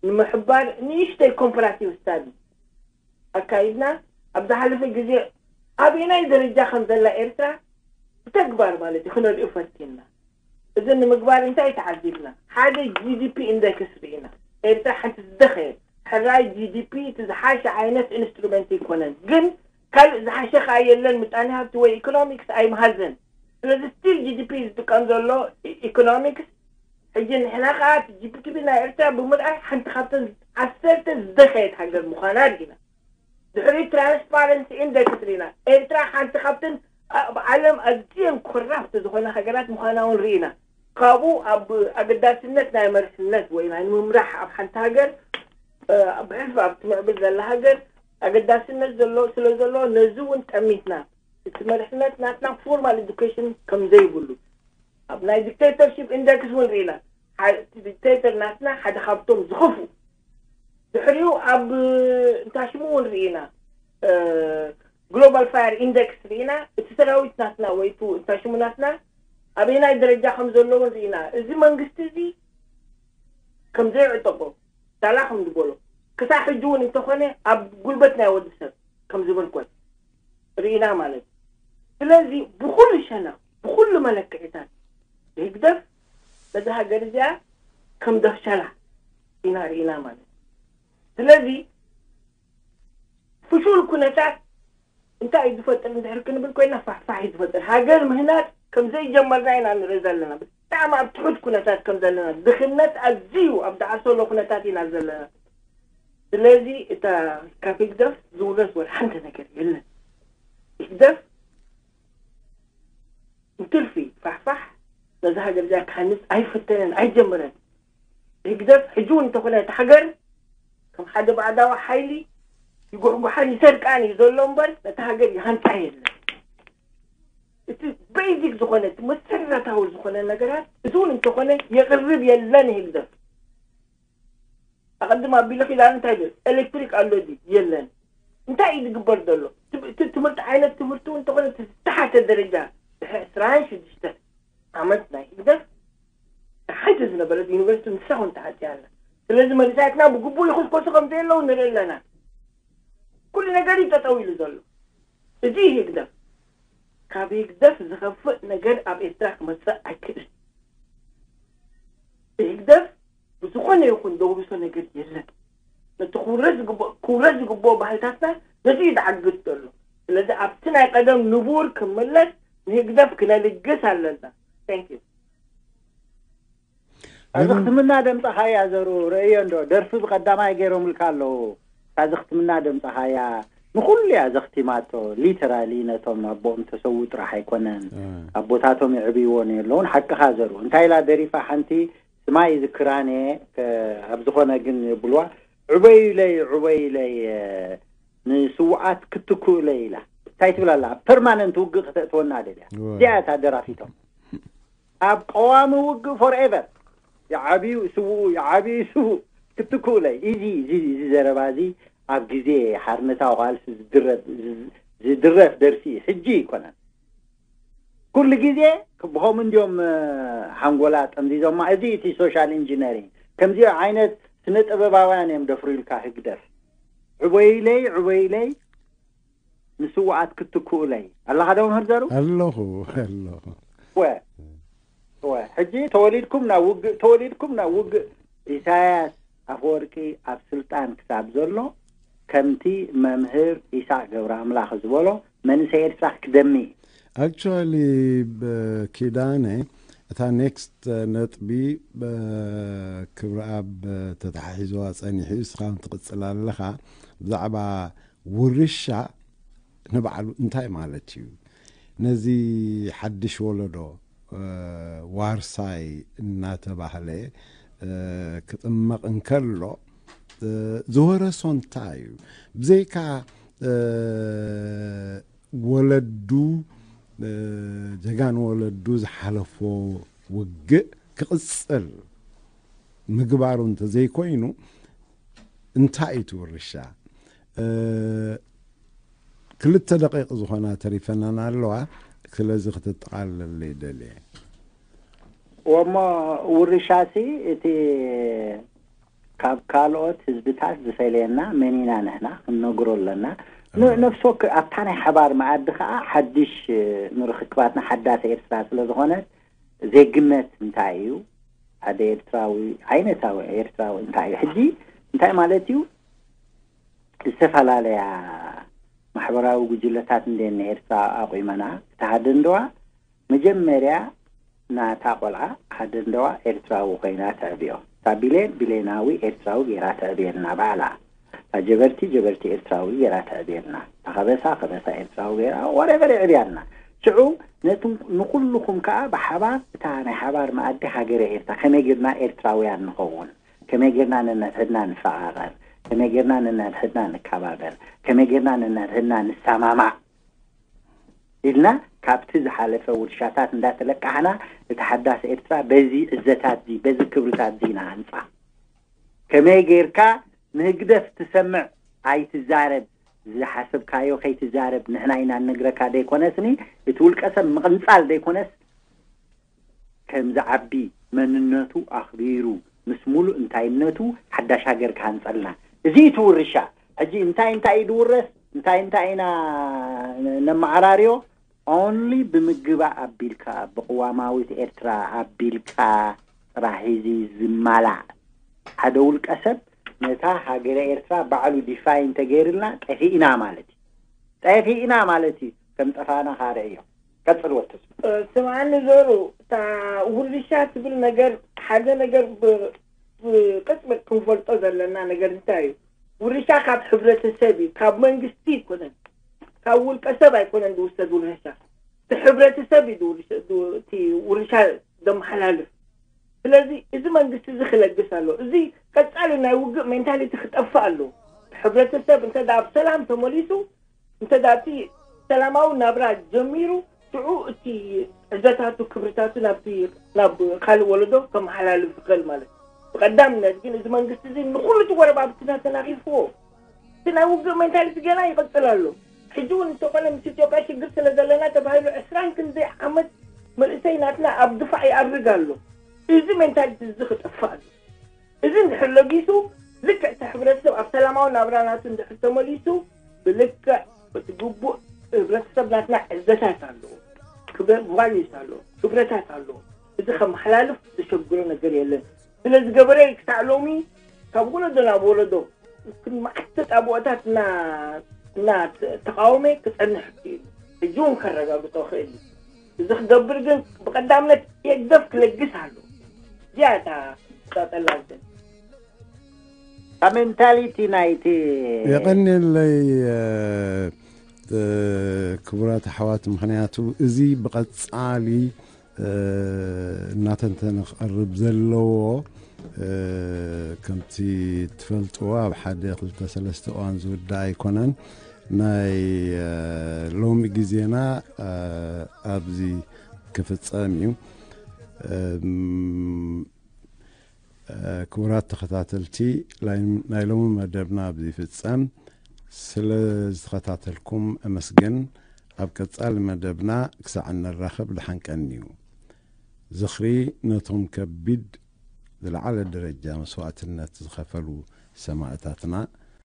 ንምሕባር ንእሽተይ ኮምፓራቲቭ ስታዲ ኣካይድና። ኣብ ዝሓለፈ ግዜ ኣበየናይ ደረጃ ከም ዘላ ኤርትራ ብተግባር ማለት እዩ ክነርእዩ ፈቲንና። እዚ ንምግባር እንታይ ተዓዚብና? ሓደ ጂ ዲ ፒ ኢንደክስ ርኢና። ኤርትራ ሓንቲ ዝደኸየት፣ ሕራይ ጂ ዲ ፒ እቲ ዝሓሸ ዓይነት ኢንስትሩመንት ኣይኮነን፣ ግን ካልእ ዝሓሸ ከኣ የለን። ምጣኔ ሃብቲ ወይ ኢኮኖሚክስ ኣይምሃዘን። ስለዚ ስቲል ጂ ዲ ፒ ዝጥቀም ዘሎ ኢኮኖሚክስ። ሕጂ ንሕና ከኣ እቲ ጂ ዲ ፒ ናይ ኤርትራ ብምርኣይ ሓንቲ ካብተን ዓሰርተ ዝደኸየት ሃገር ምዃና ርኢና። ድሕሪ ትራንስፓረንሲ ኢንደክስ ርኢና። ኤርትራ ሓንቲ ካብተን ኣብ ዓለም ኣዝየን ኮራፕት ዝኾና ሃገራት ምዃና እውን ርኢና። ካብኡ ኣብ ኣገዳስነት ናይ መሪሕነት ወይ ናይ ምምራሕ ኣብ ሓንቲ ሃገር ብሕልፊ ኣብ ትምዕብል ዘላ ሃገር ኣገዳስነት ዘሎ ስለ ዘሎ ነዚ እውን ጠሚትና። እቲ መሪሕነት ናትና ፎርማል ኤዱኬሽን ከም ዘይብሉ፣ ኣብ ናይ ዲክቴተርሺፕ ኢንደክስ እውን ርኢና። ዲክቴተር ናትና ሓደ ካብቶም ዝኸፍኡ። ድሕሪኡ ኣብ እንታይ ሽሙ እውን ርኢና። ግሎባል ፋየር ኢንደክስ ርኢና። እቲ ሰራዊት ናትና ወይ እንታይ ሽሙ ናትና ኣበየናይ ደረጃ ከም ዘለውን ርኢና። እዚ መንግስቲ እዚ ከም ዘይዕጠቆ ሳላ ከም ዝበሎ ክሳብ ሕጂ እውን እንተኾነ ኣብ ጉልበት ናይ ወዲ ሰብ ከም ዝምርኮስ ርኢና ማለት እዩ። ስለዚ ብኩሉ ሸነኽ ብኩሉ መለክዒታት ህግደፍ ነዚ ሃገር እዚኣ ከም ደፍሸላ ኢና ርኢና ማለት እዩ። ስለዚ ፍሹል ኩነታት እንታይ እዩ ዝፈጥር እንድሕር ክንብል ኮይና ፋሕፋሕ እዩ ዝፈጥር። ሃገር ምህናፅ ከም ዘይጀመርና ኢና ንርኢ ዘለና። ብጣዕሚ ኣብ ትሑት ኩነታት ከም ዘለና፣ ድኽነት ኣዝዩ ኣብ ዝዓሰሎ ኩነታት ኢና ዘለና። ስለዚ እታ ካብ ህግደፍ ዝውረስ ወላ ሓንቲ ነገር የለን። ህግደፍ እንትልፊ ፋሕፋሕ ነዛ ሃገር እዚኣ ክሃንፅ ኣይፈተነን ኣይጀመረን። ህግደፍ ሕጂ እውን እንተኾነ እታ ሃገር ከም ሓደ ባዕዳዊ ሓይሊ ይጉሕጉሓን ይሰርቃን እዩ ዘሎ እምበር ነታ ሃገር ይሃንፃ የለን። እቲ ቤዚክ ዝኾነ እቲ መሰረታዊ ዝኾነ ነገራት እዚ እውን እንተኾነ የቕርብ የለን ህግደፍ። ኣቐድም ኣቢሉ ኪዳን እንታይ ይብል? ኤሌክትሪክ ኣሎ ድዩ? የለን። እንታይ እዩ ዝግበር ዘሎ? ትም- እቲ ትምህርቲ ዓይነት ትምህርቲ እውን እንተኾነ እቲ ዝተሓተ ደረጃ ድሕሪ ዕስራን ሽዱሽተን ዓመት ናይ ህግደፍ ሓንቲ ዝነበረት ዩኒቨርሲቲ ንሳ እውን ተዓፅያ ኣላ። ስለዚ መንእሰያትና ብግቡእ ይኹስኮሱ ከም ዘየለዉ ንርኢ ኣለና። ኩሉ ነገር እዩ ጠጠው ኢሉ ዘሎ። እዚ ህግደፍ ካብ ህግደፍ ዝኸፍእ ነገር ኣብ ኤርትራ ክመፅእ ኣይክእልን። ህግደፍ ብዝኾነ ይኹን ዘውርሶ ነገር የለን። ነቲ ክውረስ ዝግብኦ ክውረስ ዝግብኦ ባህልታትና ነዚ እዩ ዝዓግት ዘሎ። ስለዚ ኣብቲ ናይ ቀደም ንቡር ክምለስ ንህግደፍ ክነልግስ ኣለና። Thank you። ኣዘኽትምና ደምፀኻያ ዘሩ ረእዮ እንዶ ደርፊ ብቀዳማይ ገይሮምልካ ኣለዉ። እታ ዘኽትምና ደምፀኻያ ንኩሉ እያ ዘኽቲማቶ። ሊተራሊ ነቶም ኣቦኦም ተሰዉ ጥራሕ ኣይኮነን ኣቦታቶም የዕብይዎ ነየለውን ሓቅኻ ዘሩ እንታይ ኢላ ደሪፋ ሓንቲ ስማ ይዝክራን እየ ከ- ኣብ ዝኾነ ግን የብልዋ ዕበዩለይ ዕበዩለይ እ፣ ንስውዓት ክትክኡለይ ኢላ እንታይ ትብል ኣላ ፐርማነንት ውግእ ክተእትወና ደልያ እዚኣ እታ ደራፊቶም ኣብ ቀዋሚ ውግእ ፎርኤቨር ይዓብዩ ይስውኡ ይዓብዩ ይስውኡ ክትክኡለይ እዚ እዚ እዚ ዘረባ እዚ ኣብ ግዜ ሓርነታዊ ቃልሲ ዝድረፍ ዝድረፍ ደርፊ እዩ ሕጂ ኣይኮነን ኩሉ ግዜ ብኸምኡ እንዲዮም ሓንጎላ ጠምዚዞማ እዚ እቲ ሶሻል ኢንጂነሪንግ ከምዚኦ ዓይነት ስነ ጥበባውያን እዮም ደፍሩ ኢልካ ህግደፍ ዕበይለይ ዕበይለይ ንስውኣት ክትክኡለይ ኣለኻ ዶ መምህር ዘሩ ኣለኹ ኣለኹ ወ ወ ሕጂ ተወሊድኩም ናብ ውግእ ተወሊድኩም ናብ ውግእ ኢሳያስ ኣፈወርቂ ኣብ ስልጣን ክሳብ ዘሎ ከምቲ መምህር ኢሳቅ ገብረ ኣምላኽ ዝበሎ መንእሰይ ኤርትራ ክደሚ እዩ actually ኪዳነ እታ ኔክስት ነጥቢ ክብረኣብ ተታሓሒዝዋ ፀኒሑ እዩ እስኻ ትቕፅል ኣለኻ ብዛዕባ ውርሻ ንባዕሉ እንታይ ማለት እዩ ነዚ ሓድሽ ወለዶ ዋርሳይ እናተባህለ ክጥመቕ እንከሎ ዝወረሶ እንታይ እዩ ብዘይካ ወለዱ ጀጋኑ ወለዱ ዝሓለፎ ውግእ ክቕፅል ምግባሩ እንተዘይኮይኑ እንታይ እዩ እቲ ውርሻ? እ፣ ክልተ ደቂቕ ዝኾና ተሪፈናን ኣለዋ። ስለዚ ክተጠቓልለለይ ደልየ። ወሞ ውርሻሲ እቲ ካብ ካልኦት ህዝብታት ዝፈልየና መን ኢና ንሕና ክንነግሮ ኣለና። ን- ነፍሲ ወከ ኣብታ ናይ ሓባር መኣዲ ከዓ ሓድሽ፣ እ፣ ንርክክባትና ሓዳስ ኤርትራ ስለ ዝኾነት ዜግነት እንታይ እዩ? ሓደ ኤርትራዊ፣ ዓይነታዊ ኤርትራዊ እንታይ እዩ? ሕጂ እንታይ ማለት እዩ? ዝተፈላለያ ማሕበራዊ ጉጅለታት እንዴ ንኤርትራ ኣቑመና፣ እታ ሃደንደዋ መጀመርያ ናታ ቆልዓ ሃደንደዋ ኤርትራዊ ኮይና ተዕብዮ። እታ ቢሌን ቢሌናዊ ኤርትራዊ ገይራ ተዕብየልና ባዕላ። እታ ጀበርቲ ጀበርቲ ኤርትራዊ ገይራ ተዕብየልና። እታ ከበሳ ከበሳ ኤርትራዊ ገይራ ወሬቨር የዕብያልና። ሽዑ ነቲ ንኩልኹም ከኣ ብሓባር እታ ናይ ሓባር መኣዲ ሃገረ ኤርትራ ከመይ ጌርና ኤርትራውያን ንኸውን፣ ከመይ ጌርና ነንሕድሕድና ንፈቓቐር፣ ከመይ ጌርና ነንሕድሕድና ንከባበር፣ ከመይ ጌርና ነንሕድሕድና ንሰማማዕ ኢልና ካብቲ ዝሓለፈ ውርሻታት እንዳተለቃሕና እቲ ሓዳስ ኤርትራ በዚ ዕዘታት እዚ በዚ ክብርታት እዚ ንሃንጻ። ከመይ ጌርካ ንህግደፍ ትሰምዕ ኣይትዛረብ፣ ዝሓሰብካዮ ከይትዛረብ ንሕና ኢና ንነግረካ ዘይኮነስኒ እቲ ውልቀ ሰብ ምቕንጻል ዘይኮነስ ከም ዝዓቢ መንነቱ ኣኽቢሩ ምስ ሙሉእ እንታይነቱ ሓዳሽ ሃገር ክሃንጸልና። እዚ እዩ እቲ ውርሻ። ሕጂ እንታይ እንታይ እዩ ዝውረስ እንታይ እንታይ ኢና ነመዓራርዮ? ኦንሊ ብምግባእ ኣቢልካ ብቅዋማዊት ኤርትራ ኣቢልካ ጥራሕ እዚ ዝማላእ ሓደ ውልቀ ሰብ ነታ ሃገረ ኤርትራ ባዕሉ ዲፋይን ተገይርልና ጠፊእና ማለት እዩ። ጠፊእና ማለት እዩ። ከም ጠፋእና ካርዕዮ ቀጽል ወትስ ስምዓኒ ዞሩ፣ እታ ውርሻ ትብል ነገር ሓደ ነገር ብቅጽበት ክንፈልጦ ዘለና ነገር እንታይ እዩ? ውርሻ ካብ ሕብረተሰብ እዩ፣ ካብ መንግስቲ ኣይኮነን፣ ካብ ውልቀ ሰብ ኣይኮነን ዝውሰድ ውርሻ። እቲ ሕብረተሰብ እዩ እቲ ውርሻ ዘመሓላልፍ። ስለዚ እዚ መንግስቲ እዚ ክለግስ ኣሎ። እዚ ቀጻሊ ናይ ውግእ ሜንታሊቲ ክጠፍእ ኣሎ። ሕብረተሰብ እንተ ኣብ ሰላም ተመሊሱ እንተ እቲ ሰላማዊ ናብራ ጀሚሩ ሽዑ እቲ ዕዘታቱ ክብርታቱ ናብቲ ናብ ካልእ ወለዶ ከመሓላልፍ ይኽእል ማለት እዩ። ብቀዳምነት ግን እዚ መንግስቲ እዚ ንኩሉ እቲ ጎረባብትና ተናኺፍዎ እቲ ናይ ውግእ ሜንታሊቲ ገና ይቕጽል ኣሎ። ሕጂ እውን እንተኾነ ምስ ኢትዮጵያ ሽግር ስለ ዘለና ተባሂሉ ዕስራን ክንደይ ዓመት መንእሰይ ናትና ኣብ ድፋዕ ይኣርግ ኣሎ። እዚ ሜንታሊቲ እዚ ክጠፍእ ኣሎ። እዚ እንድሕር ለጊሱ ልክዕ እቲ ሕብረተሰብ ኣብ ሰላማዊ ናብራ ናቱ እንድሕር ተመሊሱ ብልክዕ እቲ ግቡእ ህብረተሰብ ናትና ዕዘታት ኣለዎ፣ ክብረ ቫሊዩስ ኣለዎ፣ ክብረታት ኣለዎ። እዚ ከመሓላልፍ ዘሸግሮ ነገር የለን። ስለዚ ገበሬ ክሳዕ ሎሚ ካብ ወለዶ ናብ ወለዶ መዓት ተጣብኦታት እና ተቃወመ ክጸንሕ እዩ። ሕጂ እውን ከረጋግጦ ክእል እዩ። እዚ ክገብር ግን ብቀዳምነት የግደፍ ክለግስ ኣሎ። እዚኣ እታ ክቀጠላ ዝደሊ ሜንታሊቲ ናይቲ የቐንየለይ ክቡራት ኣሕዋት፣ ምክንያቱ እዚ ብቐጻሊ እናተንተነ ክቐርብ ዘለዎ ከምቲ ትፈልጥዎ ኣብ ሓደ ክልተ ሰለስተ እዋን ዝውዳእ ኣይኮነን። ናይ ሎሚ ግዜና ኣብዚ ክፍጸም እዩ። ክቡራት ተኸታተልቲ፣ ናይ ሎሚ መደብና ኣብዚ ይፍጸም። ስለ ዝተኸታተልኩም እመስግን። ኣብ ቀጻሊ መደብና ክሳዕ እንራኸብ ደሓን ቀንዩ። ዝኽሪ ነቶም ከቢድ ዝለዓለ ደረጃ መስዋእትነት ዝኸፈሉ ሰማእታትና